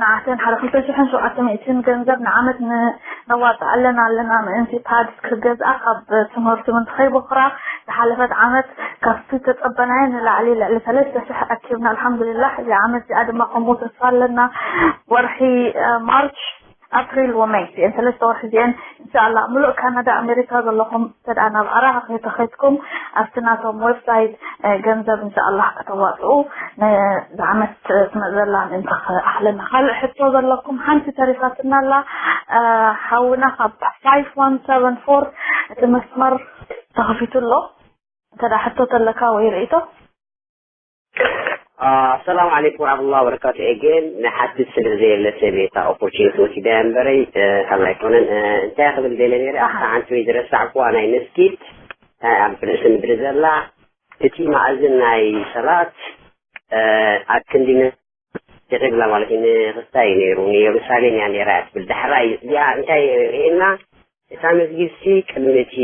ንዓተን ሓደ ክልተ ሽሕን ሸውዓተ ሚእትን ገንዘብ ንዓመት ን- ነዋፅእ ኣለና ኣለና። ምእንቲ ፓድስ ክገዝኣ ካብ ትምህርቱ ምንቲ ከይቦኽራ ዝሓለፈት ዓመት ካብቲ ተፀበናዮ ንላዕሊ ልዕሊ ሰለስተ ሽሕ ኣኪብና። ኣልሓምዱሊላህ፣ እዚ ዓመት እዚኣ ድማ ከምኡ ተስፋ ኣለና። ወርሒ ማርች፣ ኣፕሪል ወመይ እዚአን ሰለስተ ወርሒ እዚአን እንሻላ ምሉእ ካናዳ ኣሜሪካ ዘለኹም ተደኣ ናብ ዓራኻ ከይተኸድኩም ኣብቲ ናቶም ዌብሳይት ገንዘብ እንሻላ ከተዋፅኡ ንዝዓመት ትመፅእ ዘላ ምእንቲ ክኣኽለና። ካልእ ሕቶ ዘለኩም ሓንቲ ተሪፋትና ኣላ። ሓውና ካብ ፋይቭ ዋን ሰቨን ፎር እቲ መስመር ተኸፊቱ ኣሎ። እንተ ደኣ ሕቶ ተለካ ወይ ርእይቶ? ኣሰላሙ ዓለይኩም ወራሕመቱላሂ ወበረካቱ። ኤጌን ንሓድስ ስለ ዘየለ ሰበይታ ኦፖርቹኒቲ ወሲዳ እያ እምበረይ ካልእ ኣይኮነን። እንታይ ክብል ደለ ነይረ ኣብታ ሓንቲ ወይ ዝረሳዕኩዋ ናይ መስጊድ ኣብ ርእሲ ምድሪ ዘላ እቲ ማእዝን ናይ ሰላት ኣክንዲ ንቂብላ ማለት እዩ ንክስታይ ነይሩ ንየሩሳሌም እያ ነይራ እያ ትብል ዳሕራይ እዚኣ እንታይ ርእና እታ መስጊድ ሲ ቅድሚ እቲ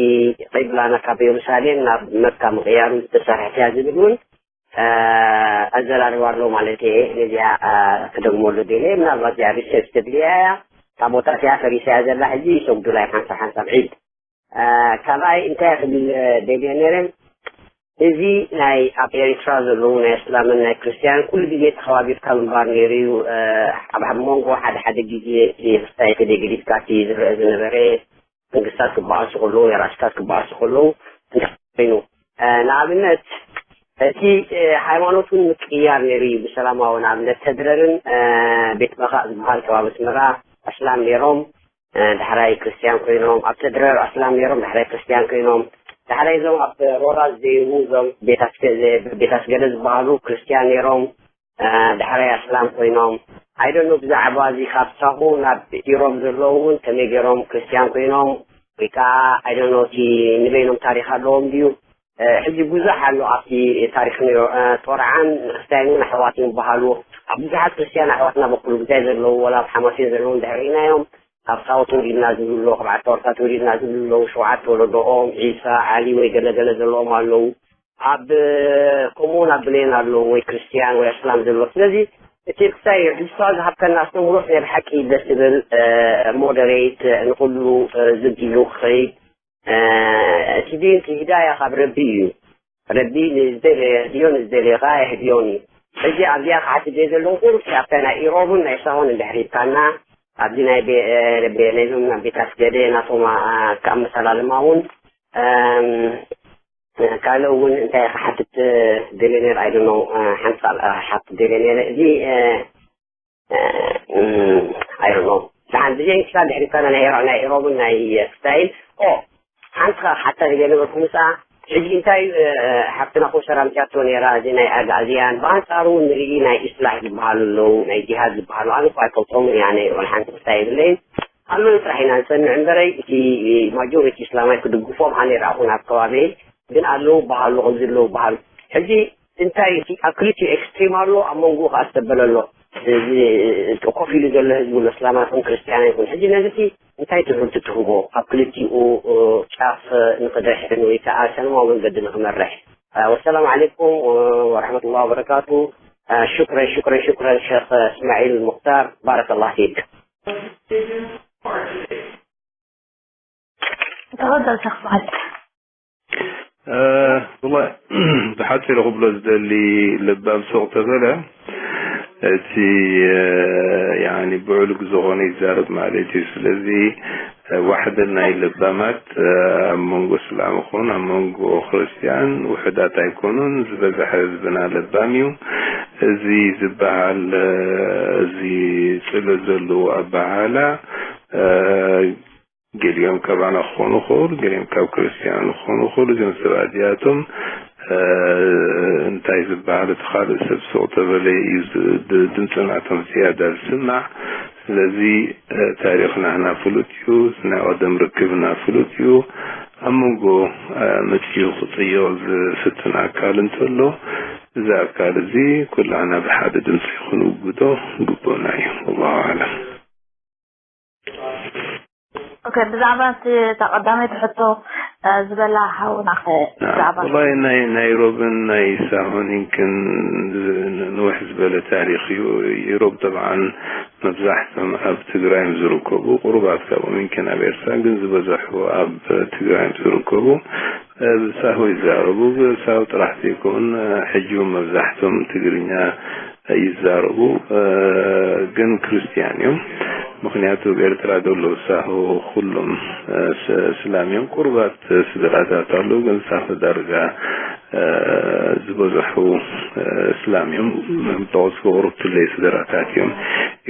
ቂብላና ካብ የሩሳሌም ናብ መካ ምቕያሩ ዝተሰርሐት እያ ዝብል እውን ኣዘራርባ ኣሎ ማለት እየ። ነዚኣ ክደግመሉ ደልየ ምናልባት እዚኣ ሪሰርች ተድልያ እያ። እታ ቦታ እቲኣ ፈሪሳ እያ ዘላ ሕጂ ይሰግዱላ እዮም ሓንሳብ ሓንሳብ ዒድ። ካልኣይ እንታይ ክብል ደልየ ነይረ እዚ ናይ ኣብ ኤሪትራ ዘለዉ ናይ እስላምን ናይ ክርስትያን ኩሉ ግዜ ተኸባቢርካ ምንባር ነይሩ እዩ። ኣብ ኣብ መንጎ ሓደ ሓደ ግዜ እቲ ክስታይ ተደይ ገዲፍካ እቲ ዝረአ ዝነበረ መንግስታት ክበኣሱ ከለዉ የራሽታት ክበኣሱ ከለዉ እንታይ ኮይኑ ንኣብነት እቲ ሃይማኖት እውን ምቅያር ነይሩ እዩ ብሰላማዊ ንኣብነት ተድረርን ቤት መኻእ ዝበሃል ከባቢ ኣስመራ ኣስላም ነይሮም ዳሕራይ ክርስትያን ኮይኖም ኣብ ተድረር ኣስላም ነይሮም ዳሕራይ ክርስትያን ኮይኖም ዳሕራይ እዞም ኣብ ሮራ ዝደይቡ እዞም ቤት ኣስገደ ዝበሃሉ ክርስትያን ነይሮም ዳሕራይ ኣስላም ኮይኖም I don't know ብዛዕባ እዚ ካብ ሳሆ ናብ ኢሮብ ዘለዉ እውን ከመይ ገይሮም ክርስትያን ኮይኖም ወይ ከዓ I don't know እቲ ንበይኖም ታሪክ ኣለዎም ድዩ ሕጂ ብዙሕ ኣሎ ኣብቲ ታሪክ ጦርዓን ንክስታይን እውን ኣሕዋት እዮም ይበሃሉ ኣብ ብዙሓት ክርስትያን ኣሕዋትና በኩሉ ግዛይ ዘለዉ ወላ ኣብ ሓማሴን ዘለዉ እንድሕር ርኢናዮም ካብ ሳውት ወሪድና ዝብሉ ካብ ዓዲ ኣውርታት ወሪድና ዝብሉ ኣለዉ ሸውዓተ ወለዶኦም ዒሳ ዓሊ ወይ ገለገለ ዘለዎም ኣለዉ ኣብ ከምኡውን ኣብ ብሌን ኣለዉ ወይ ክርስትያን ወይ ኣስላም ዘሎ ስለዚ እቲ ክሳይ ሪስታ ዝሃብከና ኣስተምህሮት ናይ ብሓቂ ደስ ዝብል ሞደሬት ንኩሉ ዝግ ኢሉ ክኸይድ እቲ ዲን እቲ ሂዳያ ካብ ረቢ እዩ ረቢ ንዝደለየ የህድዮ ንዝደለየ ከዓ የህድዮን እዩ ሕጂ ኣብዚኣ ክሓትት እየ ዘለኹ ቁሩብ ኣብታ ናይ ኢሮብን ናይ ሳሆን እንድሕር ሂብካና ኣብዚ ናይ ናይዞም ቤት ኣስገደ ናቶም ኣመሰላልማ እውን ካልእ እውን እንታይ ክሓትት ደልየ ነይረ I don't know ሓንቲ ካልእ ክሓትት ደልየ ነይረ እዚ I don't know ደሓን ብዘይ እንክሳብ ድሕሪካ ናይ ናይ ኢሮብን ናይ ስታይል ኦ ሓንቲ ከዓ ሓታ ደልየ ነበርኩ ምሳ ሕጂ እንታይ ሓፍትና ኮሰር ኣምፅያቶ ነይራ እዚ ናይ ኣግኣዝያን ብኣንፃሩ እውን ንርኢ ናይ ኢስላሕ ዝበሃሉ ኣለዉ ናይ ጂሃድ ዝበሃሉ ኣነ እኳ ኣይፈልጦም እያ ናይ ወላ ሓንቲ ክስታይ የብለይን ኣብ መን ጥራሕ ኢና ንሰምዕ እምበረይ እቲ ማጆሪቲ እስላማይ ክድግፎም ኣነ ይረኣኹን ኣብ ከባቢይ ግን ኣለዉ በሃሉ ከምዚ ኣለዉ በሃሉ ሕጂ እንታይ እቲ ኣብ ክልቲኡ ኤክስትሪም ኣሎ ኣብ መንጎኡ ከዓ ዝተበለ ኣሎ እዚ ኮፍ ኢሉ ዘሎ ህዝቢ ኣሎ እስላማይ ይኹን ክርስትያን ይኹን ሕጂ ነዚ እቲ እንታይ ትምህርቲ ትህቦ ኣብ ክልቲኡ ጫፍ ንክድሕን ወይ ከዓ ሰላማዊ መንገዲ ንክመርሕ ወሰላሙ ዓለይኩም ወረሕመቱላሂ ወበረካቱ ሽክረን ሽክረን ሽክረን ሸክ እስማዒል ሙክታር ባረከላህ ፊክ ተፈደል ሸክ እስማዒል ብሓፂሩ ክብሎ ዝደሊ ልባም ሱቕ ተበለ እቲ ብዕሉግ ዝኾነ ይዛረብ ማለት እዩ ስለዚ ዋሕደ ናይ ለባማት ኣብ መንጎ እስላም ይኹን ኣብ መንጎ ክርስትያን ውሕዳት ኣይኮኑን ዝበዝሐ ህዝብና ለባም እዩ እዚ ዝበሃል እዚ ፅሎ ዘለዎ ኣበሃህላ ገሊኦም ካባና ክኾኑ ይኽእሉ፣ ገሊኦም ካብ ክርስትያን ክኾኑ ይኽእሉ። እዞም ሰባት እዚኣቶም እንታይ ዝበሃል እቲ ካልእ ሰብ ስቕ ተበለ እዩ ድምፂ ናቶም ዝያዳ ዝስማዕ። ስለዚ ታሪኽ ናህና ፍሉጥ እዩ፣ ናይ ቀደም ርክብና ፍሉጥ እዩ። ኣብ መንጎ መፂኡ ክፅይቕ ዝፍትን ኣካል እንተሎ እዚ ኣካል እዚ ኩላህና ብሓደ ድምፂ ክንውግዶ ግቡእና እዩ። ወላሁ ኣዕለም። ኦኬ ብዛዕባ እቲ እታ ቀዳመይቲ ሕቶ ዝበላ ሓውና ከ ብዛዕባ ወላሂ ናይ ናይ ሮብን ናይ ሳሆኒንክን ንውሕ ዝበለ ታሪክ እዩ። ኢሮብ ጠብዓን መብዛሕቶም ኣብ ትግራይ ዝርከቡ፣ ቁሩባት ካብኦም ይንከን ኣብ ኤርትራ፣ ግን ዝበዝሑ ኣብ ትግራይ ዝርከቡ፣ እ፣ ብሳሆ ይዛረቡ። ብሳሆ ጥራሕ ዘይኮን፣ እ፣ ሕጂ እውን መብዛሕቶም ትግርኛ ይዛረቡ፣ እ፣ ግን ክርስትያን እዮም። ምኽንያቱ ኣብ ኤርትራ ዘሎ ሳሆ ኩሎም፣ እ፣ ስ-፣ እስላም እዮም። ቁሩባት ስድራታት ኣለዉ፣ ግን ሳሆ ዳርጋ፣ እ፣ ዝበዝሑ፣ እ፣ እስላም እዮም። ጠቕስ ቁሩብ ትለይ ስድራታት እዮም።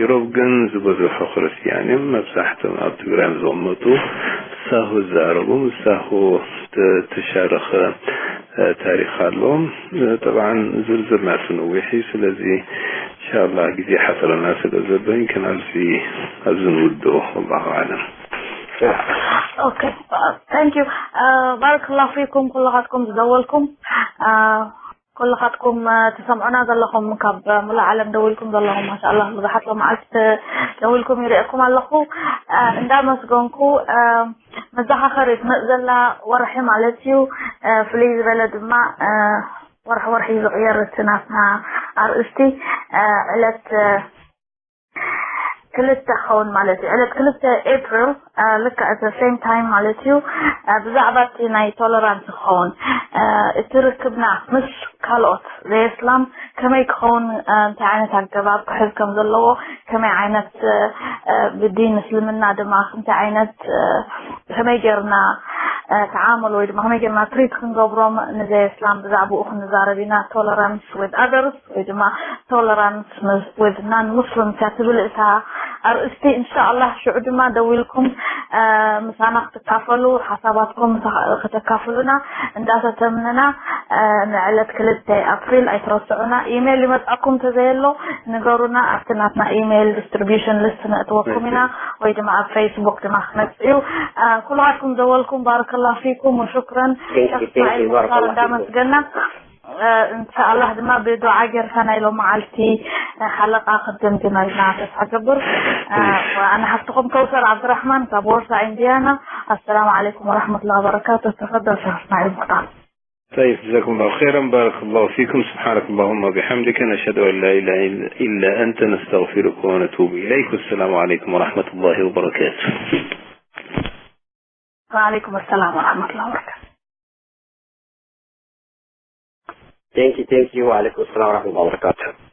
ኢሮብ ግን ዝበዝሑ ክርስትያን እዮም። መብዛሕቶም ኣብ ትግራይ ዝቕመጡ ሳሆ ይዛረቡ። ምስ ሳሆ ተ-፣ ተሻረኸ፣ እ፣ ታሪኽ ኣለዎም። እ፣ ጠብዓን ዝርዝር ናቱ ነዊሕ እዩ። ስለዚ ኢንሻላህ ግዜ ሓፅረና ስለ ዘሎ ይንከን ኣብዚ፣ ኣብዚ ንውድኦ። ወላሁ ኣዕለም። ኦኬ፣ ታንክ ዩ። ባረከላሁ ፊኩም ኩልኻትኩም ዝደወልኩም፣ እ፣ ኩልኻትኩም፣ እ፣ ትሰምዑና ዘለኹም፣ ካብ ሙሉእ ዓለም ደዊልኩም ዘለኹም፣ ማሻኣላህ ብዙሓት ሎመዓልቲ ደዊልኩም ይርእየኩም ኣለኹ። እ፣ እንዳመስገንኩ፣ እ፣ መዘኻኸሪ ትመጽእ ዘላ ወርሒ ማለት እዩ። እ፣ ፍልይ ዝበለ ድማ፣ እ፣ ወርሒ ወርሒ ዝቕየር እቲ ናትና ኣርእስቲ፣ እ፣ ዕለት፣ እ፣ ክልተ ክኸውን ማለት እዩ። ዕለት ክልተ ኤፕሪል፣ እ፣ ልክዕ እቲ ሴም ታይም ማለት እዩ። እ፣ ብዛዕባ እቲ ናይ ቶለራንስ ክኸውን፣ እ፣ እቲ ርክብና ምስ ካልኦት ዘየስላም ከመይ ክኸውን፣ እ፣ እንታይ ዓይነት ኣገባብ ክሕዝ ከም ዘለዎ፣ ከመይ ዓይነት፣ እ፣ እ፣ ብዲን እስልምና ድማ እንታይ ዓይነት፣ እ፣ ከመይ ጌርና፣ እ፣ ተዓመል ወይ ድማ ከመይ ጌርና ትሪት ክንገብሮም ንዘየስላም ብዛዕባኡ ክንዛረብ ኢና። ቶለራንስ ዊዝ ኣደርስ ወይ ድማ ቶለራንስ ዊዝ ናን ሙስሊምስ እያ ትብል እታ ኣርእስቲ። እንሻኣላህ ሽዑ ድማ ደዊልኩም፣ እ፣ ምሳና ክትካፈሉ፣ ሓሳባትኩም ምሳ-፣ ከተካፍሉና እንዳተተምነና፣ እ፣ ንዕለት ክልተ ኣፕሪል ኣይትረስዑና። ኢሜይል ይመጽኣኩም እንተዘየሎ ንገሩና። ኣብቲ ናትና ኢሜይል ዲስትሪቢዩሽን ሊስት ነእትወኩም ኢና፣ ወይ ድማ ኣብ ፌስቡክ ድማ ክመጽእ እዩ። እ፣ ኩልኻትኩም ደወልኩም ባረከላሁ ፊኩም ወሹክረን። ሸኽ እስማዒል ሙኽታር እንዳመስገና። እ፣ እንሻኣላህ ድማ ብዱዓ ጌርካ ናይ ሎመዓልቲ፣ እ፣ ሓለቃ ክድምድመልና ተስፋ ገብር። እ፣ ኣነ ሓፍትኹም ከውሰር ዓብድራሕማን ካብ ወርሳ ኢንዲያና። ኣሰላሙ ዓለይኩም ወራህመቱላሂ ወበረካቱ። ተፈደል ሸኽ እስማዒል ሙኽታር። طيب، جزاكم الله خيرا، بارك الله فيكم، سبحانك اللهم وبحمدك، نشهد أن لا إله إلا أنت، نستغفرك ونتوب إليك. والسلام عليكم ورحمة الله وبركاته. وعليكم السلام ورحمة الله وبركاته. Thank you, thank you. وعليكم السلام ورحمة الله وبركاته.